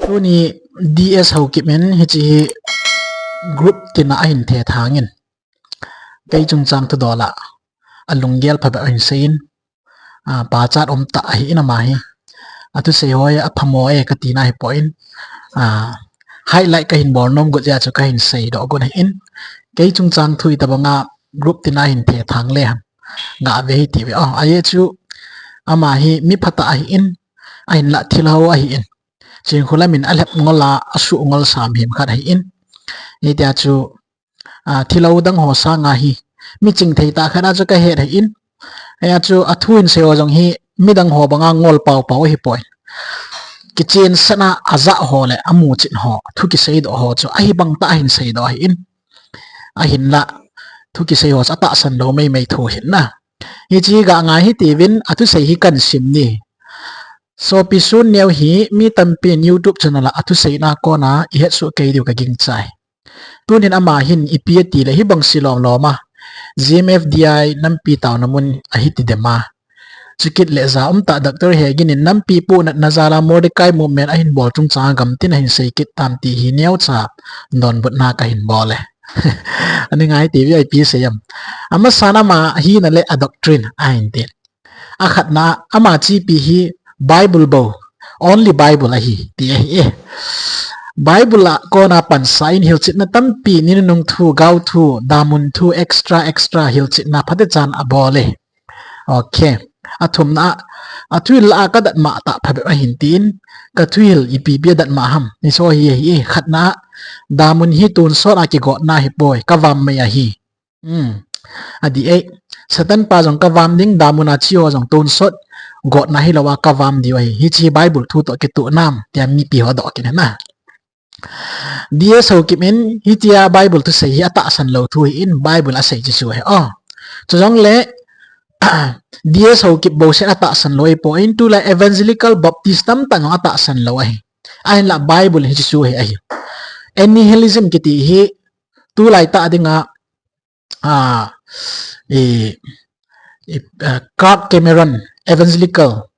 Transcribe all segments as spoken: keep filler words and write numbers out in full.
Tuni D S Haokip in hiche hi group tina ahin thethangin, kei chungchang thudol a alunggel phabep ahin seiyin, a, pachat umtah ahin ama hi. Athusei ho hi aphamo e katina ahipon, a, highlight kahin bol nom got jeh a chu kahin seidoh got ahin. Kei chungchang thu itobanga group tina ahin thethang le ham gave hite ve. O, ajeh chu ama hi mi phatah ahin, ahinla thilhou ahin. Chinkholam in alhep ngol a, asuh ngol sam him khat ahin. Hitia chu, a, thilhou dang ho sanga hi miching thei tah khat a chu kahet ahin. Hia chu athu hin sei ho jong hi midang ho banga ngol paopao ahipoi. Kichensahna ajah ho le amuchet ho, thu kiseidoh ho chu ahibang tah ahin seidoh ahin. Ahinla thu kisei ho chu atahsan lou meimei thu ahin na. Hiche ga ngai hite uvin, athusei hi kahin sim ni. Sopi Sun Neo hi mi tampin YouTube channel a athuseina kona ihetsoh kei diu kagingchai. Tunin ama hin ipi ati le hibang se lomlom a, G M F D I nampi taona mun ahi ti dem a. Chukit le ja umtah Doctor Hegin in nampi pohnatna jal a Mordecai movement ahin bol chungchang a gamtin ahin sei kit tam ti hi neocha donbutna kahin bol e. Ani ngai ti V I P sei am. Amasan ama hina le a doctrine ahin tin. Akhatna, ama chepi hi Bible bou, only Bible ahi ti ahi e. Bible a kona pansa in hilchetna tampi, ni nunung thu, gao thu, damun thu, extra extra hilchetna phatechan abol e. Ok. Athumna a, athuhil a kadatmo tah phabep ahin tin, kathuhil ipi ipi adatmo ham, hiche hi ahi e. Khatna, damun hi tonsot a kigotna ahipoi, kavam mai ahi. Hmm. Adih e. Satan pa jong kavam ding, damun a che ho jong tonsot gotna hilou a kavam diu ahi. Hiche hi Bible thu toh kitoh nam, tia mipi ho doh kit na. D S Haokip in hitia Bible thusei hi atahsan lou thu ahin, Bible asei chu chu ahi. O. Chujongle D S Haokip bou sen atahsan lou ahipon, tulai Evangelical Baptist tamtah jong atahsan lou ahi. Ahinla Bible hi chu chu ahi ahi. Annihilism kiti hi tulai tah dinga, a, i, i, a, Clark Cameron, Evangelical,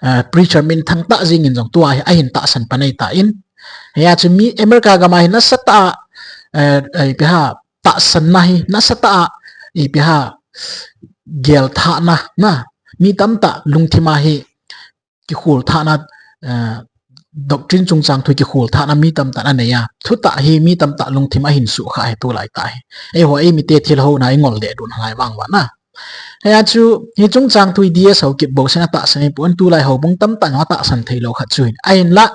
a, preacher minthang tah jengin jong tua hi ahin tahsan pan ahitan. Hia chu mi America gam a hi nasatah a, a, a, ipi ham, tahsanna hi nasatah a, ipi ham, gelthahna, na, mi tamtah lungthim a hi kikholthahna, eh, doctrine chungchang thu kikholthahna mi tamtah in anei a. Thutah hi mi tamtah lungthim ahin sukha ahi tulai tah hi. Eiho eimite thilhouna ingol deh dun halai vang uva na. Hia chu, hi chungchang thu hi D S Haokip bou sen atahsan ahipon, tulai houbung tamtah in atahsan theilou khat chu ahin. Ahinla,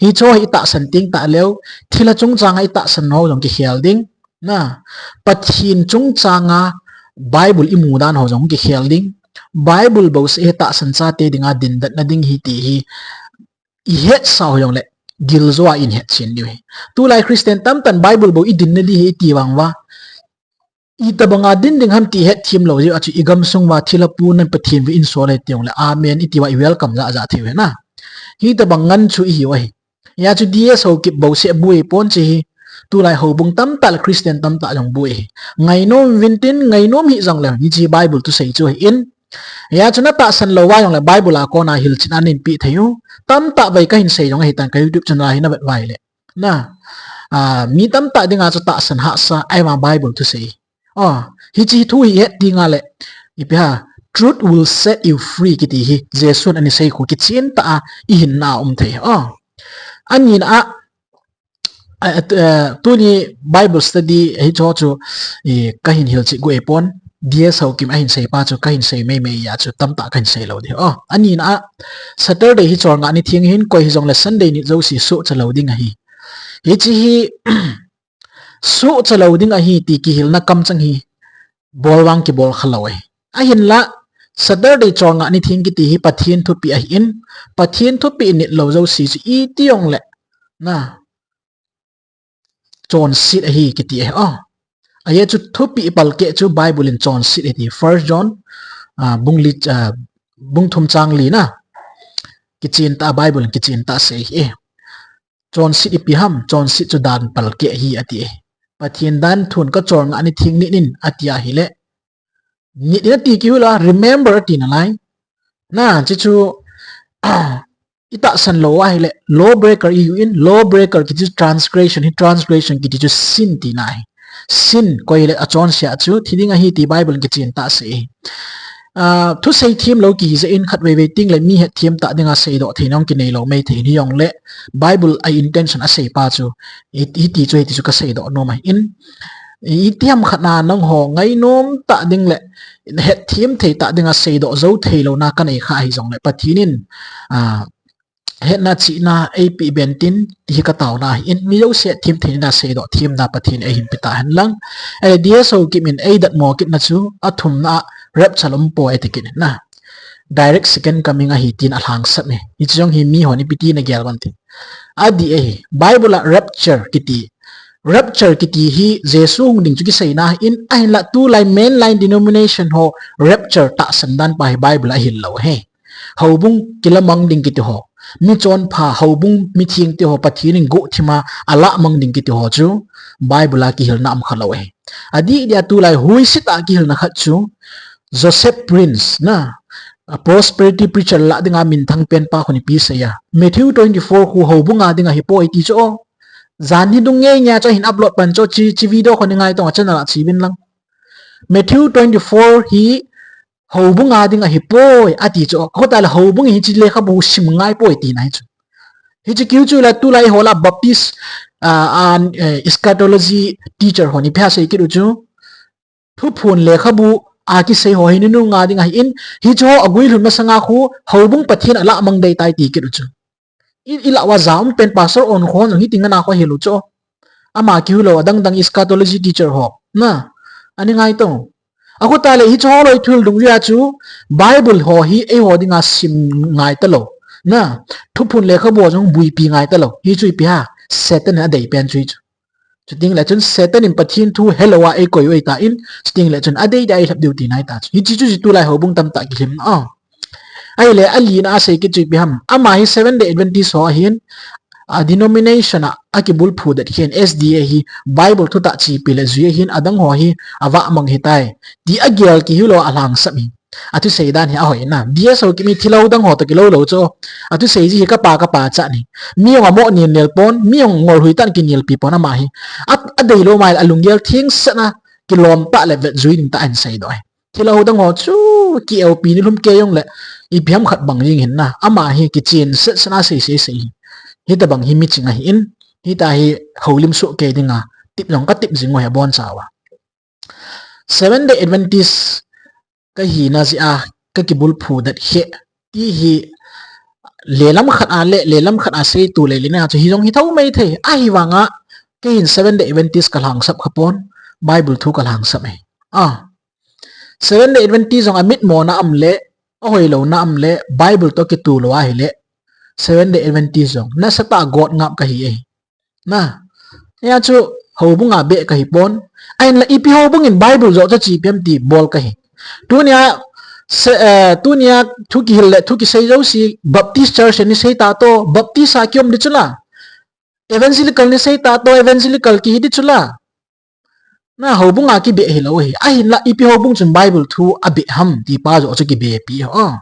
hiche hi itahsan teng tah leu, thilha chungchang a itahsan ho jong kikhel ding. Na, Pathen chungchang a Bible imu dan ho jong kikhel ding. Bible bou seh hi tahsan chate dinga dindatna ding ahi ti hi ihetsa ho jongle giljo a ihin hetchen diu ahi. Tulai Christian tamtah in Bible bou idinna ding ahi iti vang uva, itobanga din ding ham ti hetthem lou jeh a chu igamsung uva thilha pu nan Pathen vin insol e ti jongle amen iti uva i welcome ja ja thei u ahi na. Hitobang ngen chu ihiu ahi. Hia chu D S Haokip bou seh bou ahipon, hiche hi tulai houbung tamtah le Christian tamtah jong bou ahi. Ngainom uvin tin, ngainom hih jongle hiche Bible thusei chu ahin. Hia chu natahsan lou uva jongle Bible a kona hilchetna neipe thei u. Tamtah vei kahin sei jong ahitan, ka YouTube channel a hi navet uva ahile. Na, a, mi tamtah dinga chu tahsan hahsa ahi vang Bible thusei. O, hiche thu hi het ding ahile, ipi ham, truth will set you free kiti hi Jesun ana sei khu kichen tah a ihinna a um thei. O, anina a, a, a, tuni Bible study hiche chu, i, kahin hilchet got ahipon, D S Haokip ahin seipa chu kahin sei meimei a chu tamtah kahin sei lou ding. O, anina a, Saturday hi cholngah ni theng ahin, koi hijongle Sunday ni jouse sohcha lou ding ahi. Hiche hi sohcha lou ding ahi ti kihilna kamcheng hi bol vang kibol kha lou ahi. Ahinla, Saturday cholngah ni theng kiti hi Pathen thupeh ahin, Pathen thupeh nit lou jouse chu iti jongle, na, chonset ahi kiti ahi. O, ajeh chu thupeh palkeh chu Bible in chonset ahi ti. First John, a, bung li, a, bung thum chang li na. Kichen tah a Bible in kichen tah a asei ahi. Chonset ipi ham, chonset chu dan palkeh ahi ati e. Pathen dan thun ka cholngah ni theng nit in ati ahile, nit in ati kit u la, remember ati nalai. Na, hiche chu, itahsan lou ahile, law breaker ihiuvin, law breaker kiti chu transgression, hi transgression kiti chu sin tina ahi. Sin, koi hile achonse chu thi ding ahi ti Bible in kichen tah asei ahi. Ah, thusei themlou kihi jeh in khatvei vei tengle mi hetthem tah dinga seidoh theina kinei lou maithei in, hijongle Bible a intention asei pa chu, hi, hiti chu, hiti chu kaseidoh nom ahin. Itiham khat na nangho ngainom tah ding le hetthem thei tah dinga seidoh jou theilouna kanei kha ahijongle Pathen in, ah, hetna chihna eipeh ben tin, ti hi kataona ahin, mi jouse hetthem theina seidoh themna Pathen in eihin pe tahen lang. Ahile D S Haokip in eidatmo kitna chu, athumna a rapture umpoi ati kit in na. Direct second coming ahi tin alhangsap e. Hiche jong hi mihon ipi tin agel uvem ti. Adih ahi, Bible a rapture kiti. Rapture kiti hi Jesu hung ding chu kiseina ahin, ahinla tulai mainline denomination ho rapture tahsan dan pa hi Bible a ahil lou ahi. Houbung kilamang ding kiti ho, michonpha, houbung mitheng ti ho Pathen in guhthima alamang ding kiti ho chu Bible a kihilna um khalou ahi. Adih dia tulai huisetah a kihilna khat chu Joseph Prince na, a prosperity preacher lah dinga minthang pen pa khun ipi asei a, Matthew twenty-four khu houbung a dinga ahipoi ti chu o. Jan hi dung ngei ngei chu ahin upload pan chu, chi, chi video khun ingaitong a channel a cheuvin lang. Matthew twenty-four hi houbung a dinga ahipoi ati chu. Khotale houbung hi hiche lekhabu sim ngaipoi tina ahi chu. Hiche kiu chu la tulai ho la Baptist, ah, an, eh, eschatology teacher hon ipi asei kit u chu, Thuphon lekhabu a kisei ho hi ninunga ding ahin, hiche ho aguilhun masanga khu houbung Pathen alamang dei tai ti kit u chu. I, ilah uva ja um pen Pastor Onkhon jong hitin ana khu ahil u chu. Ama kiu lou, adang dang eschatology teacher ho na, ani ngaitong. Akhotale hiche ho loi thil dungjuia chu Bible ho hi eiho dinga sim ngai talou na, Thuphon lekhabu jong buipi ngai talou. Hichu ipi ham, Satan in adei pen chu hichu. Chutengle chun Satan in Pathen thu helou a eikoi u ahitan, chutengle chun adei dia eilhep diu tina ahitai chu. Hiche chu hiche tulai houbung tamtah kilhim a. Ahile alina a asei kit chu ipi ham, ama hi Seventh Day Adventist ho ahin, a denomination a akibulphu det khen S D A hi Bible thutah chepi le jui ahin, adang ho hi avahmang ahitai ti agel kihilou a alhangsap hi. Athusei dan hi ahoi na. D S Haokip in thilha dang ho toh kilou lou chu, athusei ji hi kapa kapa chan ahi. Mi jong amo nil nil pon, mi jong ngolhui tah in kinilpi pon ama hi. A, adeilou maile alunggel thengsetna kilom tah le vetjui ding tah in seidoh ahi. Thilha dang ho chu ki-eupi nilhum kei jongle ipi ham khat bang jing ahin na. Ama hi kichen setsetna sei sei sei hi. Hitobang hi miching ahin, hitia hi houlim soh kei dinga tip jong katip jing u ahi abonchauva. Seventh Day Adventist kahina jeh a kakibulphu det khe ti hi lelam khat a le, lelam khat a seitu lele na chu hijong hi thou maithei. Ahivanga keihin Seventh Day Adventist kalhangsap khapon, Bible thu kalhangsap ahi. A, Seventh Day Adventist jong amitmona um le, ahoilouna um le, Bible toh kitu lou ahile, Seventh Day Adventist jong nasatah a God ngap kahi ahi. Na, hia chu houbung a beh kahipon. Ahinla ipi houbung in Bible joh chu chepi ham ti bol kahi. Tunia, se, eh, tunia thu kihil le thu kisei jouse Baptist Church in isei ta toh, Baptist a kium di chu la. Evangelical in isei ta toh, Evangelical kihi di chu la. Na, houbung a kibeh hilou ahi. Ahinla ipi houbung chun Bible thu abeh ham ti pa joh chu kibepi ahi.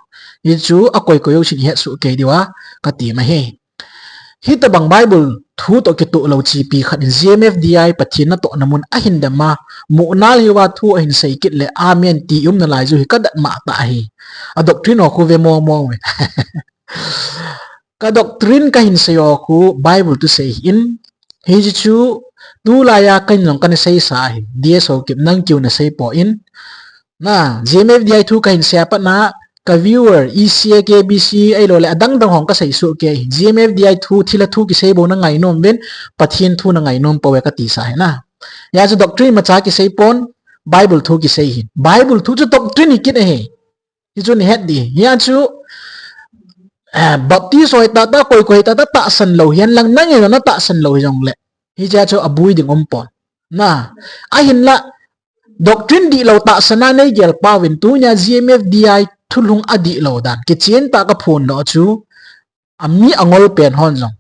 Hichu akoi koi jousen ihet soh kei diuva kati ahi. Hitobang Bible thu toh kitoh lou chepi khat in G M F D I Pathen natohna mun ahin dem a, munal hiuva thu ahin sei kit le amen ti i um nalai ju hi kadat mah tah ahi. A doctrine ho khu ve mong mong uve. Ka doctrine kahin sei ho khu Bible thusei ahin, hiche chu tulai a keiin jong kana seisa ahi. D S Haokip nang kiu nasei poi. Na, G M F D I thu kahin sei a pat na, ka viewer, E C A, K B C, ahilou le adang dang hon kasei soh kei ahi. G M F D I thu, thilha thu kisei bou nangainom uvin, Pathen thu nangainom pouve katisa ahi na. Hia chu doctrine imacha kisei pon, Bible thu kisei ahin. Bible thu chu doctrine hi kit ahi. Hichu nahet di. Hia chu, eh, Baptist ho hi tah tah, koi koi hi tah tah, tahsan lou hihen lang, nangin natahsan lou hijongle, hichea chu abui ding um pon. Na, ahinla, doctrine dihlou tahsan a neigel pauvin tunia G M F D I thulhung adihlou dan kichen tah kaphondoh chu, ami angol pen hon jong,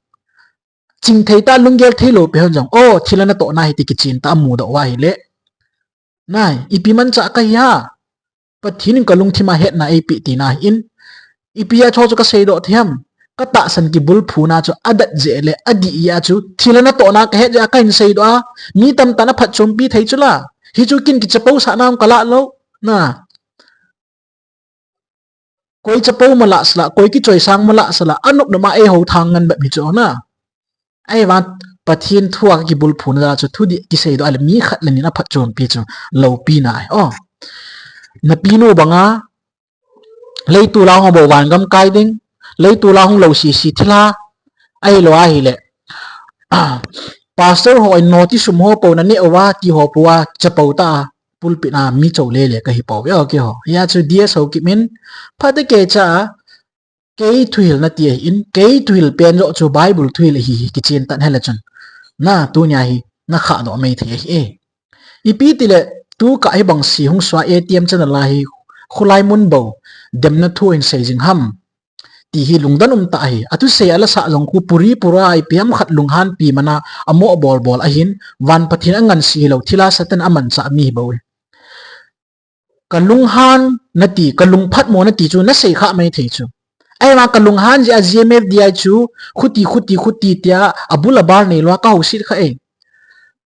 chingthei tah lunggel theilou pen hon jong, o, thilha natohna ahi ti kichen tah amudoh uva ahile, nai, ipi manchah kahi ham? Pathen in kalungthim a hetna eipeh tina ahin, ipi a chu chu kaseidoh thei ham? katahsan kibulphuna chu adat jeh le adih jeh a chu thilha natohna kahet jeh a kahin seidoh a, mi tamtah in aphatchompi thei chula. Hichu kin kichapousahna um kalah lou. Na, koi chapou malah sala, koi kichoisang malah sala, anop nop a eihou thang ngen bep hichu na. Ahivang Pathen thua kakibulphuna chu thudih kiseidoh a le mi khat le ni in aphatchompi chu loupina ahi. Napinu banga leitol a hung bou vangam kai ding, leitol a hung lou sese thilha, ahilou ahile pastor ho in noti sum ho pou naneh uva ti ho pou a chapou tah a pulpit a mi chou lele kahipouve o keiho. Hia chu D S Haokip in phatecha kei thuhil nati ahin, kei thuhil pen joh chu Bible thuhil ahi hi kichen tan hile chun, na, tunia hi nakhahdoh mei thei ahi e. Ipi tile tukah hibang se hung sua A T M channel a hi kholai mun bou demna thu hin sei jing ham ti hi lungdon umtah ahi. Athusei alasah jong khu puri pura ipi ham khat lunghanpi mana amoh bolbol ahin, van Pathen anganse hilou thilha Satan amanchah mi hibou hi. Kalunghan nati, kalungphatmo nati chu nasei kha mei thei chu. Ahivang kalunghan jeh a G M F D I chu khuti, khuti, khuti tia abul abar neilou a kahouset kha e.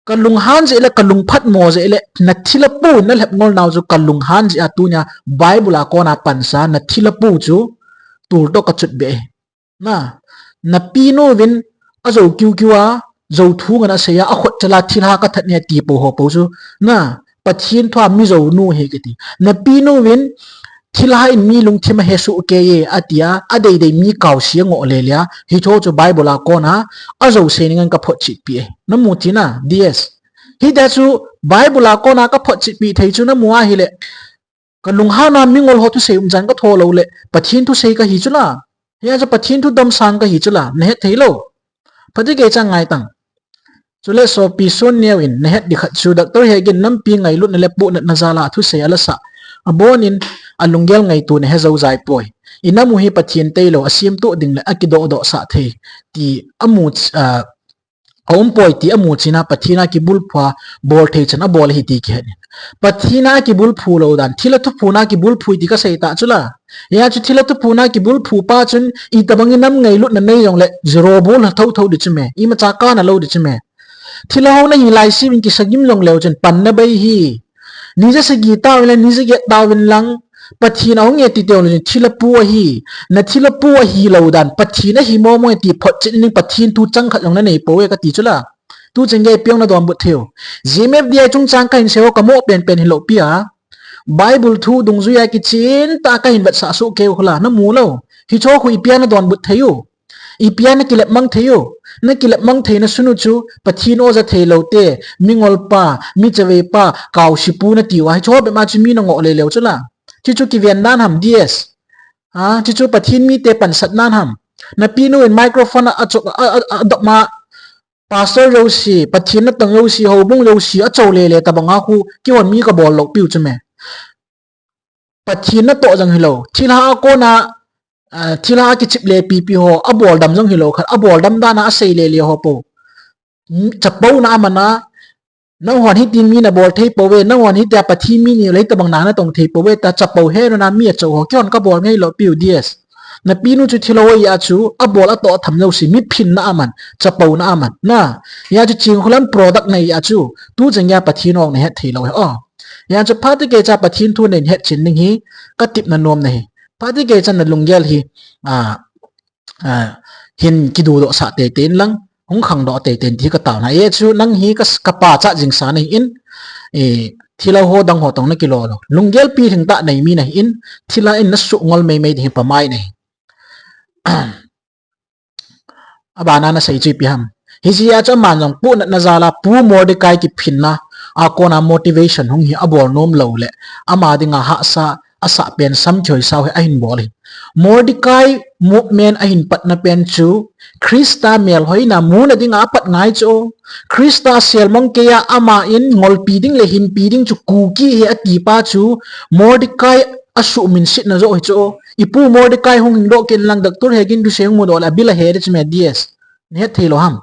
Kalunghan jeh le kalungphatmo jeh le nathilha pu nalhep ngol nau chu kalunghan jeh a tunia Bible a kona pansa nathilha pu chu toltoh kachutbeh e. Na, napinu vin ajou kiukiu a, jou thu ngen asei a, akhut chal a thilha kathat ne ti pou ho pou chu, na, Pathen thua mi jounu hi kiti. Napinu vin thilha in mi lungthim ahesoh kei e atia, adeidei mi kaose angoh lele a, hicho chu Bible a kona ajou sei ning in kaphotchetpi e. Namu chu na, D S. Hitia chu Bible a kona kaphotchetpi thei chu namu ahile, kalunghan a mingol ho thusei umchan katho lou le Pathen thusei kahi chula. Hia chu Pathen thu domsang kahi chula, nahet thei lou. Phatecha ngaitang. Chule sopi Sun Neo in nahet ding khat chu Doctor Hegin nampi ngailutna le puhnatna jal a athusei alasah abon in alunggel ngaito nahe jou jai poi. Inam u hi Pathen tailou asemtoh ding le akidohdohsah thei ti amu, ah, aumpoi ti amu chin a Pathen a kibulphu a bol thei chan abol ahi ti kihet in. Pathen a kibulphu lou dan, thilha thuphuna kibulphu ti kasei tah chula. Hia chu thilha thuphuna kibulphu pa chun itobang in nam ngailutna nei jongle zero bol thotho ding chu me. Imacha kana lou ding chu me. Thilha hou nahi laisem in kisagim jongleu chun panna bei hi. Ni jasagi tauvin lang, ni jaget tauvin lang, Pathen ahung e ti teu le chun thilha pu ahi. Nathilha pu ahilou dan Pathen ahi momo e ti photchet ning Pathen thu chang khat jong nanei pou e kati chula. Tuchan gei ipi ong nadonbut thei u. G M F D I chungchang kahin sei ho kamoh penpen hilou pi a, Bible thu dungjuia kichen tah a kahin vetsah soh kei u khula, namu lou. Hicho khu ipi a nadonbut thei u. Ipi a nakilep mang thei u. Nakilep mang theina sung u chu Pathen o ja theilou te, mingol pa, mi chavei pa, kaose pu nati uva hicho bep ma chu mi nangoh leleu chula. Chuchu kiven dan ham D S. Ha, chuchu Pathen mite pansat dan ham. Napinu in microphone a, a, a, a, adop ma, pastor jouse, Pathen natong jouse, houbung jouse achou lele tobang a khu keihon mi kabol lou piu chu me. Pathen natoh jong hilou, thilha a kona, ah, thilha a kichep le pipi ho, abol dam jong hilou khat, abol dam dan a asei lele ho pou. Chapouna aman a, nanghon hiti mi nabol thei pouve, nanghon hitia Pathen mi nahile hitobang na natong thei pouve tia chapou he nuna mi achou ho, keihon kabol ngeilou piu D S. Napinu chu thilha hoi a chu, abol atoh atham jouse, mi phinna aman, chapouna aman. Na, hia chu Chingkholam product nahi a chu, tuchan gei a Pathen ong nahet theilou hi o. Hia chu phatecha Pathen thu nahin hetchen ding hi, katepna nomna hi. Phatecha nalunggel hi, ah, ah, hin kidudohsah teitei in lang, hung khangdoh teitei in ti kataona. Hichu nang hi ka, kapachat jingsa nahin, eh, thilha ho dang ho tong nakilo lou. Lunggel pilhing tah nei mi nahin, thilha in nasuh ngol meimei ding hi pamai nahi. Abana nasei chu ipi ham. Hijeh a chu aman jong puhnatna jal a Pu Mordecai kiphinna a kona motivation hung hi abol nom lou le, ama dinga hahsa asah pen sam kihoisau hi ahin bol ahi. Mordecai movement ahin patna pen chu Christa melhoina muna dinga apat ngai chu. Christa selmang keiya ama in ngolpi ding le hinpi ding chu Kuki ahi ati pa chu Mordecai asuhminsetna joh hi chu. Ipu Mordecai hung hingdoh kit in lang Doctor Hegin thusei hung mudoh le abil ahe ding chu me D S. Nahet theilou ham.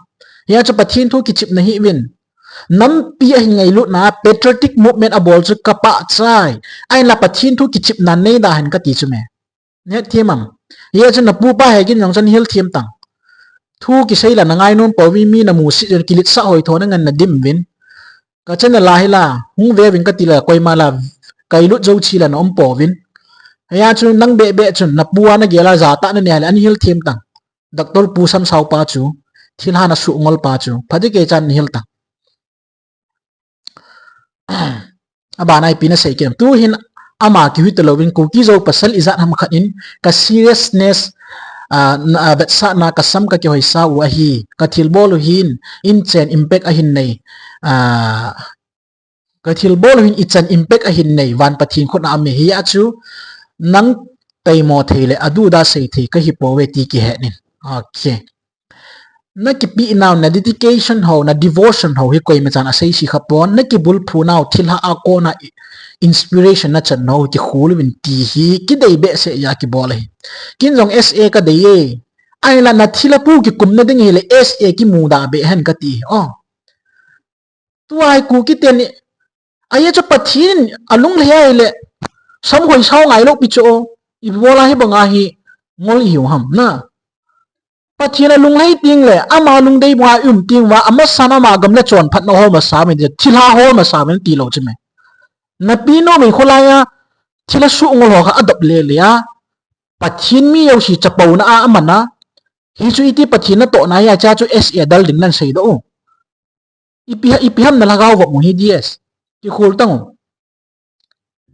Hia chu Pathen thu kichepna hiuvin. Nampi ahin ngailutna patriotic movement abol chu kapahchai. Ahinla Pathen thu kichepna neida hen kati chu me. Nahet them am? Hijeh chun napupa Hegin jong chun hil them tang. Thu kisei la nangai nom pouvin, mi namusit jong kiletsah hoithona ngen nadim uvin. Ka channel a hi la, hung ve uvin kati la, koima la kailut jou cheh la na um pouvin. Hijeh chun nang beh beh chun napu a nagel a jatah nanei le, ana hil them tang. Doctor Pu Samsao pa chu, thilha nasuh ngol pa chu, phatecha nahil tang. Abana ipi nasei kit em? Tuhin ama kihui talouvin Kuki Zo pasal ijat ham khat in ka seriousness, ah, na, ah, vetsahna kasam kakihoisa u ahi. Kathilbol u hin inchen impact ahin nei. Ah, kathilbol u hin ichan impact ahin nei. Van Pathen khut a um e. Hijeh chun nang taimo thei le aduda sei thei kahi pouve ti kihe in. Okay. Nakipeh nau, na dedication ho, na devotion ho hi koima chan asei se kha pon, nakibulphu nau, thilha a kona i-, inspiration nachan nau, kikhol uvin ti hi, kidei behseh a kibol ahi. Kin jong S A kadei e. Ahinla nathilha pu kikumna ding hile S A kimuda beh hen kati. Oh. Tua hi Kuki ten, ajeh chu Pathen alunglhai ahile, samkhoisao ngailou pi chu, ibola hibanga hi ngol ihiu ham na. Pathen alunglhai teng le, ama lungdei banga um teng uva, amasan ama gam le chonphatna hol masa me, thilha hol masa me tilou chu me. Napi nomei kholai a, thilha suh ngol ho kha adop lele a. Pathen mi jouse chapouna a aman a. Hichu iti Pathen natohna hi a cha chu S A dal ding nan seidoh u. Ipi ha, ipi ham na lhagao vop u hi D S. Kikhol tang u.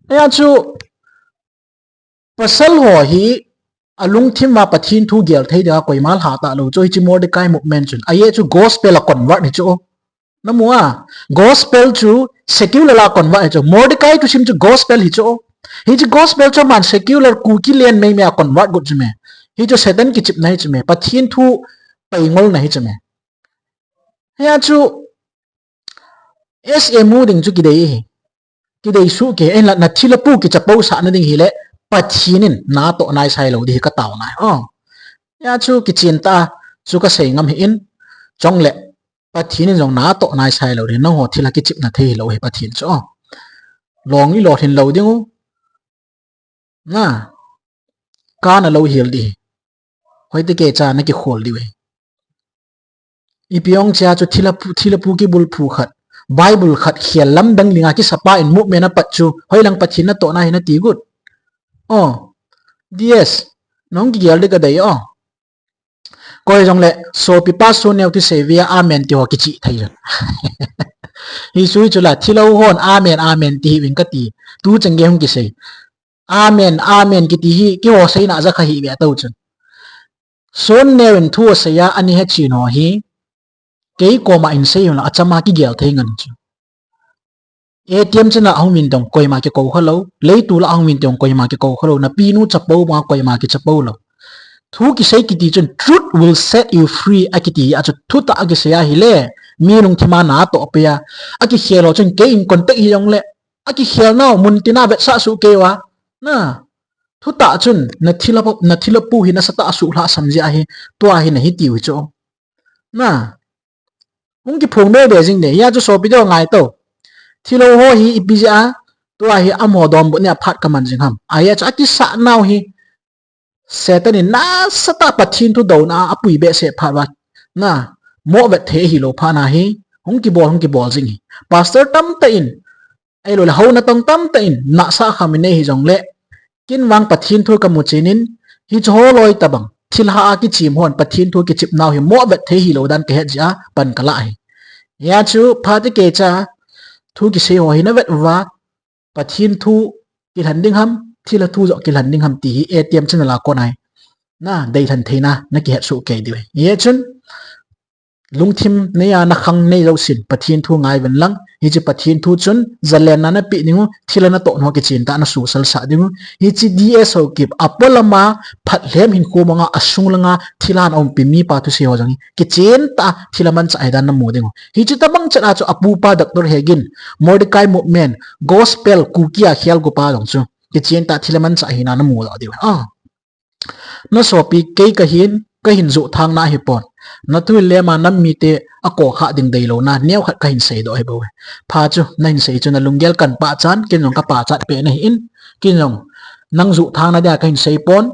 Hijeh chun, pasal ho hi, alungthim a Pathen thu gel thei dinga koima lha talou chu, hiche Mordecai movement chun. Ajeh chu gospel a convert hi chu. Namu a, gospel chu secular a convert hi chu. Mordecai thusim chu gospel hi chu. Hiche gospel chu aman secular Kuki len meimei a convert got chu me. Hichu Satan kichepna hi chu me. Pathen thu paingolna hi chu me. Hijeh chun S A mu ding chu kidei ahi. Kidei suh kei, ahinla nathilha pu kichapousahna ding hile, Pathen in natoh naisai lou ding hi kataona ahi. Oh. Hijeh chun kichen tah a chu kasei ngam hih in, chule Pathen in jong natoh naisai lou ding, nangho thilha kichepna thei hilou ahi Pathen chu. Oh. Long ilolhin lou ding u. Na, kana lou hel ding. Hoitah kei cha nakikhol diu ahi. Ipi ong chea chu thilha pu, thilha pu kibulphu khat, Bible khat khel lamdang linga kisapa in movement apat chu, hoilang Pathen natohna hi nati got. Oh, D S, nong kigel ding kadei o. Koi jongle, sopipa Sonneo thusei vea amen ti ho kichih thei jong. Hichu hichu la, thilha hon amen, amen ti hih uvin kati. Tu cheng gei hung kisei. Amen, amen kiti hi, keiho seina a jakha hih ve tou chun. Sonneo in thu asei a, ana hechen ho hi, kei koma in sei un la, achama kigel thei ngan chu. A T M chana ahung vin tong koima kikou khalou, leitu la ahung vin tong koima kikou khalou, napinu chapo ma koima kichapo lou. Thu kisei kiti chun, "Truth will set you free," akiti a chu thutah akisei ahile, mi lungthima natoh peh a, akikhel ho chun kei in contact hi jongle, akikhel nau mun tina vetsah suh kei uva. Na, thutah chun, nathilha pu, nathilha pu hi nasatah a suhlhah sam jeh ahi, tua hi nahi tiu hi chu. Na, hung kiphong bebe jing de, hia chu sopi deu ngai tou. Thilha ho hi ipi jeh a, tua hi amaho donbutna a phat kaman jing ham. Ahia chu akisah nau hi, Satan in nasatah Pathen thu douna a apui behseh phat uva. Na, moh vet thei hilou phat na hi, hung kibol, hung kibol jing hi. Pastor tamtah in, ahilou le hou natong tamtah in, nahsah kham in nei hi jongle, kin vang Pathen thu kamu chen in, hiche ho loi tabang, thilha a kichem hon, Pathen thu kichep nau hi, moh vet thei hilou dan kahet jeh a, pan kala hi. Hia chu, phat kei cha, thu kisei ho hi navet uva, Pathen thu kilhen ding ham, thilha thu joh kilhen ding ham ti hi A T M channel a kon ahi. Na, deilhen theina, nakihet soh kei diu ahi. Hijeh chun, lungthim nei a nakhang nei jousen, Pathen thu ngai uvin lang, hiche Pathen thu chun, jalenna napeh ding u, thilha natoh ho kichen tah a nasuhsal sah ding u, hiche D S Haokip, apolam a, phatlhem hinkho mong a, asung lang a, thilha a umpi mipa thusei ho jong hi, kichen tah a, thilha manchah ahi dan namu ding u. Hiche tabang chet a chu apupa Doctor Hagin, Mordecai Movement, Gospel, Kuki a khel gopa jong chu, kichen tah a thilha manchah ahina namu doh diu. Ah. Nasopi kei kahin, kahin joh thang na hipon. Nathu le ma nam mite akou kha ding deilou na, neokhat kahin seidoh ahi bou. Pha chu, nahin sei chu nalunggel kan pachat, ken jong kapachat peh nahi in, ken jong nang joh thang na dia kahin sei pon,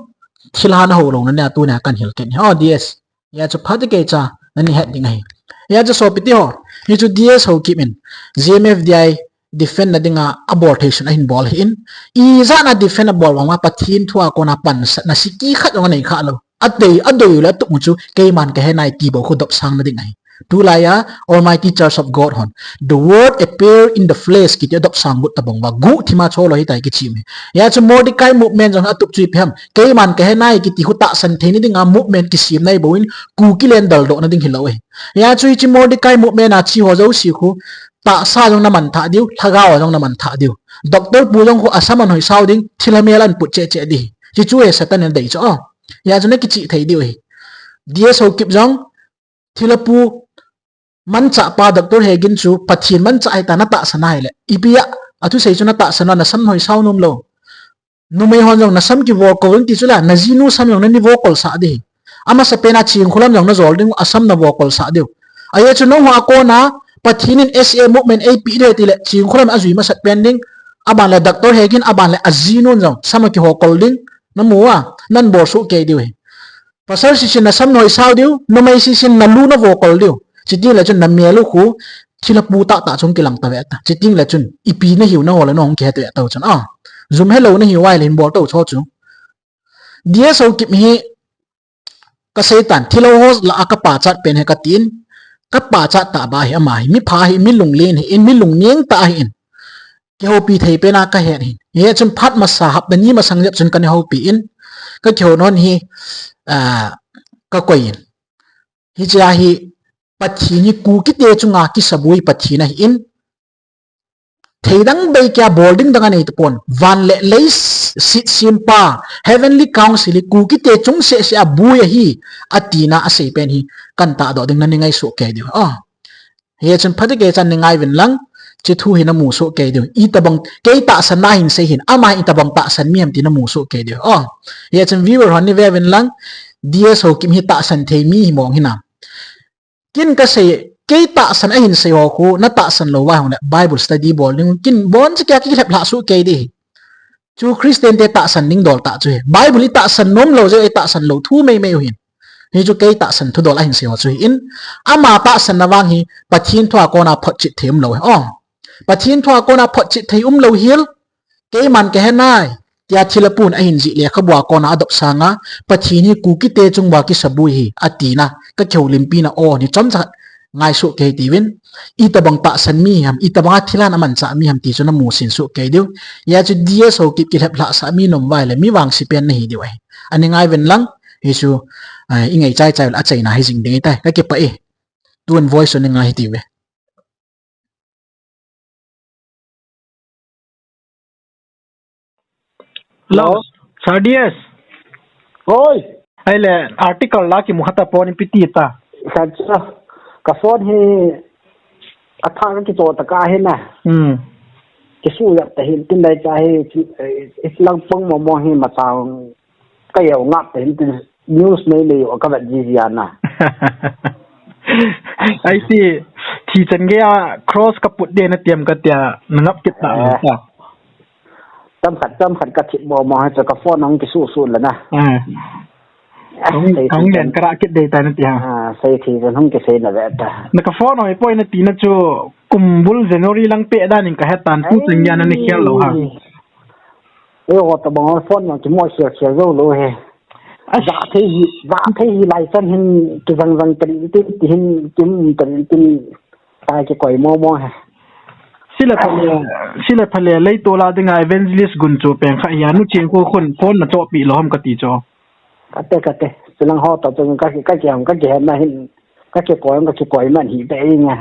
thilha na ho lou na nia tunia kan hil kit hi. Oh, D S. Hia chu phat kei cha, na ni het ding ahi. Hia chu sopite ho. Hichu D S Haokip in G M F D I defend na dinga abol thei sun ahin bol ahin. Ijat na defend abol vang ma Pathen thu a kona pansatna siki khat jong anei kha lou. Adei, adei le atup u chu keiman kahe nai ti bou khu dopsang na ding ahi. Tulai a Almighty Church of God hon, "The word appear in the flesh," kiti adopsang got tabang uva, guhthima cholo hitai kichi mi. Hia chu Mordecai movement jong atup chu ipi ham. Keiman kahe nai kiti khu tahsan thei na dinga movement kisem nai bou in, Kuki len daldoh na ding hilou ahi. Hia chu hichi Mordecai movement a che ho jouse khu tahsa jong na man thah diu, lhagao jong na man thah diu. Doctor pu jong khu asam an hoisao ding, thilha mel an put cheh cheh ding. Hichu hi Satan in adei chu. Oh. Hia chu na kichi thei diu ahi. D S Haokip jong, thilha pu manchah pa Doctor Hegin chu Pathen manchah ahi tia na tahsan a ahile, ipi a, athusei chu na tahsan a, na sam hoisao nom lou. Numei hon jong na sam kivokol in ti chu la, na jinu sam jong na ni vokol sah ding. Amasapen a Chingkholam jong na jol ding, asam na vokol sah diu. Ahia chu nangho a kona Pathen in S A movement eipe ding ti le, Chingkholam ajui masat pen ding, aban le Doctor Hegin, aban le ajinun jong sam akihokol ding, na mu a, nan bol soh kei diu ahi. Pasal sisin na sam na hoisao diu, numei sisin na lu na vokol diu. Chuteng le chun na mel u khu, thilha pu tahtah chu hung kilang tave ta. Chuteng le chun, ipi na hiu na ho le na hung kihe tave tau chun. Ah, jum helou na hiu ahile hin bol tau chu chu. D S Haokip hi, ka seitan, thilha ho lah a ka pachat pen ahi katin, ka pachat tah ba ahi ama hi, mi pha ahi, mi lunglen ahin, mi lungneng tah ahin. Kihoupi thei pen a ka het ahin. Hichun phat masa hapta ni masang jep chun kana houpi in, ka kihou non hi, ah, ka koi in. Hichea hi Pathen hi Kukite chunga kisabui Pathen ahin, thei dang bei kia bol ding dang anei tapon, van le lei s-, sitsempa, Heavenly Council hi Kukite chung seh seh a bui ahi, atina asei pen hi, kan tahdoh ding na ni ngai soh kei diu. Ah. Hichun phat kei chan ni ngai uvin lang, hiche thu hi na mu soh kei diu. Itobang, kei tahsan na hin sei hin, ama hi itobang tahsan mi ham ti na mu soh kei diu. Oh, hichun viewer hon ni ve uvin lang, D S Haokip hi tahsan thei mi hi mong hinam. Ken ka sei, kei tahsan ahin sei ho khu, na tahsan lou va hong le, Bible study bol ding, ken bon che kia kilhep lha soh kei di. Chu Christian te tahsan ding dol tah chu hi. Bible i tahsan nom lou jeh, i tahsan lou thu mei mei u hin. Hichu kei tahsan thu dol ahin sei ho chu hi in. Ama tahsan na vang hi Pathen thu a kona photchet thei um lou hi. Oh. Pathen thu a kona photchet thei um lou hel. Keiman kahe nai. Tia thilha pun ahin jih lekhabu a kona adopsang a. Pathen hi Kukite chung uva kisabui ahi. Atina. Ka kihoulimpi na o ni chomcha ngai soh kei tiuvin, itobang tahsan mi ham, itobang a thilha na manchah mi ham ti chu na musin soh kei diu. Hichu D S Haokip kilhep lhah sah mi nom vai le, mi vangse pen na hi diu ahi. Ani ngai uvin lang, hichu, eh, i ngai chai chai le achaina hi jing ding ahitai. Ka kipah e. Tun voice ni ngai hi tiuve. Hello. Hello. Sir D S. Hoi. Ahile, article la kimu kha tapon ipi ti ta. Kha cha. Ka phone hi athah ka kicho ta ka hi na. Hmm. Kisu jat ta hin tin dai cha hi, eh, islang pang mo mo hi ma chang ka yau ngap ta hin tin. News nei nei o ka vet ji ji ana. Ai ti, thi chan gei a cross ka put de na tiam ka tia, na ngap kit ta Eh. ta. Tam khat, tam khat ka thip mo mo ha, cha ka phone hung kisu su la na. Ah. Ah, Hung, sei hung thi len chan. Ka ra kit de ta na tia. Ah, sei thi chan hung kisei na ve ta. Na ka phone hoi poi na ti na chu, kum bul January lang pe dan in ka het tan, tu chan gei a na ni khel lou ha. Ai. Ei, o, tabang phone jong kimo sial sial jou lou he. Ai. Za thei hi, za thei hi lai chan hin kizang zang tari tin, ti hin kim tari tin, ta kikoi mo mo he. Sile phale, sile phale, lei to la dinga evangelist gun chu peng kha hia, nu Chingkho khun phone na chohpi lou ham ka ti chu. Kate, kate, silang ho to chu ka ki, ka ki ham, ka ki hem na hin, ka kikoi, ka kikoi man hi be inga.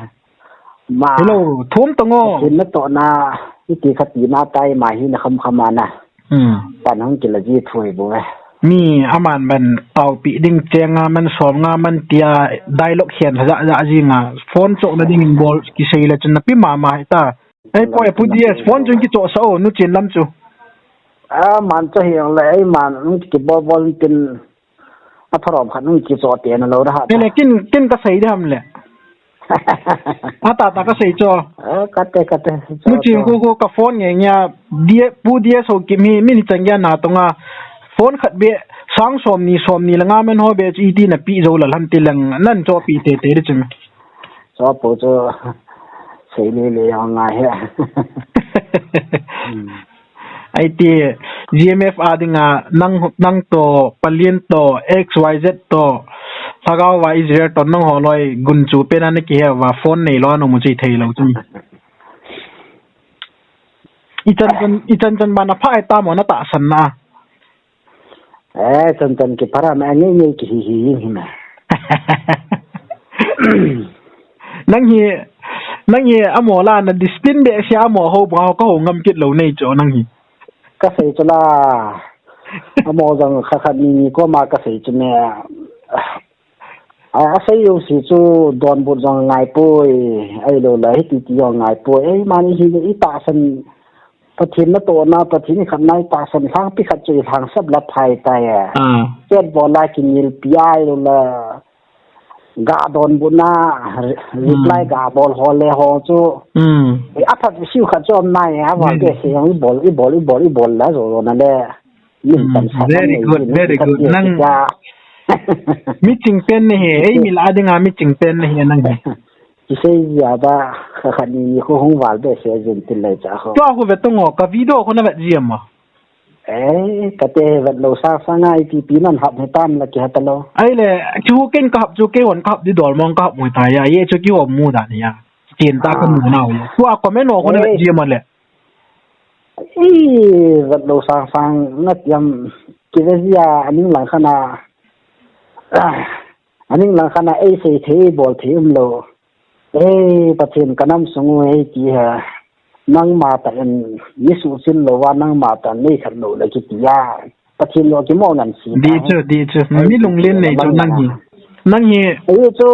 Ma. Hello, thum tong o. Kin na to na, iti kha ti na tai ma hi na kham kham ana. Hmm. Pan hung kila ji thui bu e. Mi aman ban taupi ding chenga man som nga man tia dialogue hian ja ja ji nga. Phone chok na ding in bol kisei le chun na pi ma ma hi ta. Ei, poi, Pu D S, phone chun kicho sa o, nu chin lam chu. Aman cha hi ang le, ei man, nung kibol bol tin, A tharom khat nung kicho te na lo da ha ta. Ele kin, kin ka sei de ham le. A ta ta ka sei cho. Eh, kate, kate. Nu Chingkho kho ka phone nge nya, dia, Pu D S Haokip hi, mi ni chang ya na tonga, Phone khat beh, sang som ni, som ni le nga man ho beh chu iti na pi jou lal ham ti lang, nan cho pi te te di chu me. Cho po cho, sei le le yang ngai he. Hmm. Ai ti, G M F a dinga, nang, nang to, Palien to, X Y Z to, Lhagao va Israel to, nang ho loi, gun chu pen a na ki he va, phone nei lo, anu mu chi thei lo chu. I chan chan, i chan chan ba na pha ai ta mo na tahsan na. Eh, chan chan ki para ma nge nge ki hi hi hi ma. Nang hi, nang hi amo la na distin be sia amo ho ba ho ka ho ngam kit lo nei cho nang hi. Ka sei cho la. Amo jang kha kha ni ni ko ma ka sei cho me. A, a sei u si chu donbut jong ngai poi, ai lo la hiti ti jong ngai poi. Ei, mani hi i tahsan Pathen na to na, Pathen i khat na i tahsan lhang pi khat chu i lhang sap la phai ta ya. Ah. Chet bol la ki nil pi ai lo la ga donbut na, re-, reply Hmm. ga bol ho le ho chu. Hmm. Ei, a phat siu khat chu om nai, a va Very ke se jong i bol, i bol, i bol, i bol la jo jo na le. Min Hmm, tam sa very nei good, ni very ka good. Ti Nang ka. Mi ching pen ne he, ei mi la ding a mi ching pen ne he nang he. Ki sei ya ba kha kha ni ni ko hung val be se jin tin lai cha ho. Tua ko ve tong o, ka video ko na vet ji ma. Eh, ka te vet lo sa sa ngai pi pi nan hap he tam la ki ha ta lo. Ai le, chu ken ka hap chu ke hon ka hap di dol mong ka hap mo ta ya, ye chu ki hom mu da ni ya. Chen ta ka mu na o. Tua comment o ko na vet ji ma le. Ei, vet lo sang sang na tiam ki ve zia aning lang khana. Ah, aning lang khana ei sei thei, ei bol thei um lo. Ei, Pathen ka nam sung u ei ti ha. Nang ma ta en ni su sin lo wa nang ma ta nei khat lo le ki ti ya. Pathen lo ki mo ngan si. Di chu, di chu. Mi lunglen nei chu nang hi. Nang hi. Ahi chu,